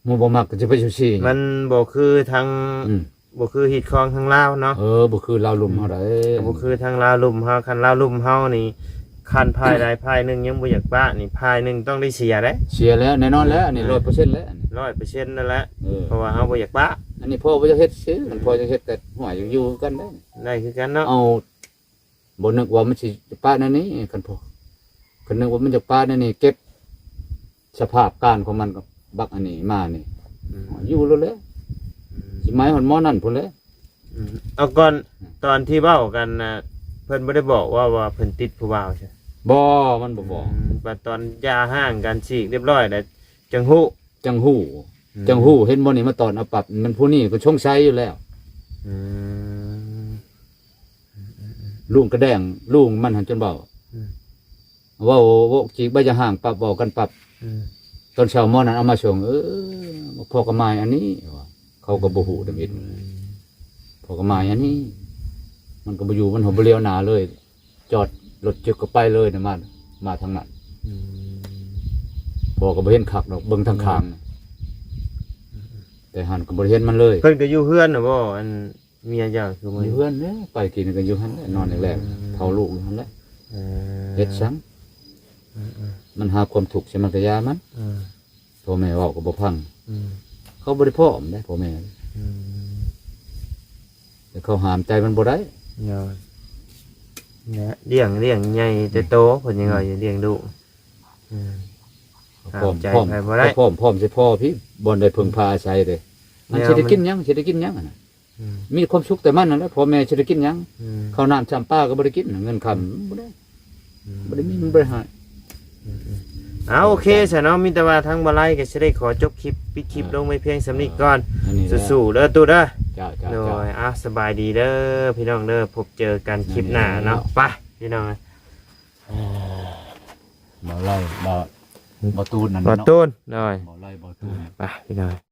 ມ ໝູ່ບໍ່ມັກກໍຈະໄປຊູຊີ. ມັນບໍ່ຄືທາງ ອືມ ບໍ່ຄືຮີດຄອງທາງລາວເນາະ. ເອີ ບໍ່ຄືລາວລຸ່ມເຮົາໃດ໋. ອືມ ກໍບໍ່ຄືທາງລາວລຸ່ມເຮົາ ຄັນລາວລຸ່ມເຮົານີ້ ຄັນຝ່າຍໃດຝ່າຍໜຶ່ງຍັງບໍ່ຢາກປະນີ້ ຝ່າຍໜຶ່ງຕ້ອງໄດ້ເສຍເດ້. ເສຍແລ້ວ ແນ່ນອນແລ້ວ ອັນນີ້ ອ່າ ຮ້ອຍເປີເຊັນແລ້ວ ອັນນີ້ ຮ້ອຍເປີເຊັນນັ້ນແຫຼະ. ເອີ ເພາະວ່າເຮົາບໍ່ຢາກປະ. ອັນນີ້ພໍ່ບໍ່ຢາກເຮັດຊື່ ອືມ ພໍ່ຢາກເຮັດ ແຕ່ຫ້ວຍ ຢາກຢູ່ຄືກັນເດ້ ໄດ້ຄືກັນເນາະ. ເອົາ ບໍ່ນຶກວ່າມັນຊິປະແນວນີ້ ຄັນພໍ ຄັນນຶກວ່າມັນຈະປະແນວນີ້ ເກັບສະພາບການຂອງມັນກັບບັກອັນນີ້ມານີ້ ອືມ ຢູ່ໂລດແຫຼະ. ອືມ ຊິໄໝຮອດໝໍນັ້ນພຸ້ນແຫຼະ. ອືມ ເອົາກ່ອນ ອືມ ຕອນທີ່ເວົ້າກັນນະ ເພິ່ນບໍ່ໄດ້ບອກວ່າ ວ່າເພິ່ນຕິດຜູ້ບ່າວຊະ? ບໍ່ ມັນບໍ່ບອກ. ອືມ ບັດຕອນຢ່າຮ້າງກັນສີກຮຽບຮ້ອຍແລ້ວ ຈັ່ງຮູ້ ຈັ່ງຮູ້ ອືມ ຈັ່ງຮູ້ ເຫັນບໍ່ນີ້ ມາຕອນເອົາປັບ ມັນຜູ້ນີ້ກໍສົງໄສຢູ່ແລ້ວ. ອືມ ລຸງກະແດງ ລຸງມັນຫັ້ນຈົນເວົ້າ ອືມ ເວົ້າ ເວົ້າຈີກໃບຢາຮ້າງປັບ ເວົ້າກັນປັບ. ອືມ ຕອນເຊົ້າໝໍນັ້ນເອົາມາສົ່ງ ເອີ ພໍ່ກໍໝາຍອັນນີ້ວ່າ ເຂົາກໍບໍ່ຮູ້ທຳອິດ. ອືມ ພໍ່ກໍໝາຍອັນນີ້ ມັນກໍບໍ່ຢູ່ ມັນບໍ່ຫຼຽວໜ້າເລີຍ. ຈອດລົດຈຶກກໍໄປເລີຍນະ ມາ ມາທາງນັ້ນ. ອືມ ພໍ່ກໍບໍ່ເຫັນຄັກດອກ ເບິ່ງທາງຂ້າງ ອືມ ແຕ່ຫັ້ນກໍບໍ່ໄດ້ເຫັນມັນເລີຍ. ເພິ່ນກໍຢູ່ເຮືອນນະບໍ່ ອັນເມຍເຈົ້າ? ຢູ່ເຮືອນແຫຼະ ໄປກິນກໍຢູ່ຫັ້ນແຫຼະ ນອນແລງໆ ອືມ ເຝົ້າລູກຢູ່ຫັ້ນແຫຼະ. ເອີ ເຮັດສັງ? ອືມໆ ມັນຫາຄວາມທຸກໃສ່ມັນກໍຢ່າມັນ. ອືມ ພໍ່ແມ່ເວົ້າກໍບໍ່ຟັງ. ອືມ ເຂົາບໍ່ໄດ້ພ້ອມເດ້ພໍ່ແມ່. ອືມ ແຕ່ເຂົາຫ້າມໃຈມັນບໍ່ໄດ້. ໂດຍ ແລະ ລ້ຽງ ລ້ຽງໃຫຍ່ແຕ່ໂຕ ອືມ ເພິ່ນຍັງວ່າຢູ່ ອືມ ລ້ຽງລູກ. ອືມ ພ້ອມ ຫ້າມໃຈໃຜບໍ່ໄດ້. ພ້ອມ ພ້ອມໃສ່ພໍ່ພີ້ ບ່ອນໄດ້ເພິ່ງພາອາໄສເດ້. ອືມ ມັນຊິໄດ້ກິນຫຍັງ ຊິໄດ້ກິນຫຍັງຫັ້ນນະ? ອືມ ມີຄວາມສຸກແຕ່ມັນຫັ້ນແຫຼະ ພໍ່ແມ່ຊິໄດ້ກິນຫຍັງ? ອືມ ເຂົ້ານ້ຳຊຳປາກໍບໍ່ໄດ້ກິນ ເງິນຄຳ ອືມ ບໍ່ໄດ້ ອືມ ບໍ່ໄດ້ມີ ມັນບໍ່ໄດ້ໃຫ້. ອືມໆ ເອົາ ໂອເຄຊະເນາະ ມີແຕ່ວ່າທາງບໍ່ໄລກໍຊິໄດ້ຂໍຈົບຄລິບ ປິດຄລິບ ອ່າ ລົງໄວ້ພຽງສ່ຳນີ້ກ່ອນ. ອ່າ ອັນນີ້ແຫຼະ ສູ້ໆເດີຕູ້ເດີ. ເຈົ້າໆໆ ໂດຍ ອ່າ ສະບາຍດີເດີພີ່ນ້ອງເດີ ພົບເຈີກັນຄລິບໜ້າເນາະ. ໄປພີ່ນ້ອງ ເອີ ບໍ່ໄລ ບໍ່ ບໍ່ຕູນນັ້ນ ບໍ່ ເນາະ ຕູນ ໂດຍ ບໍ່ໄລ ບໍ່ຕູນ ໄປພີ່ນ້ອງ.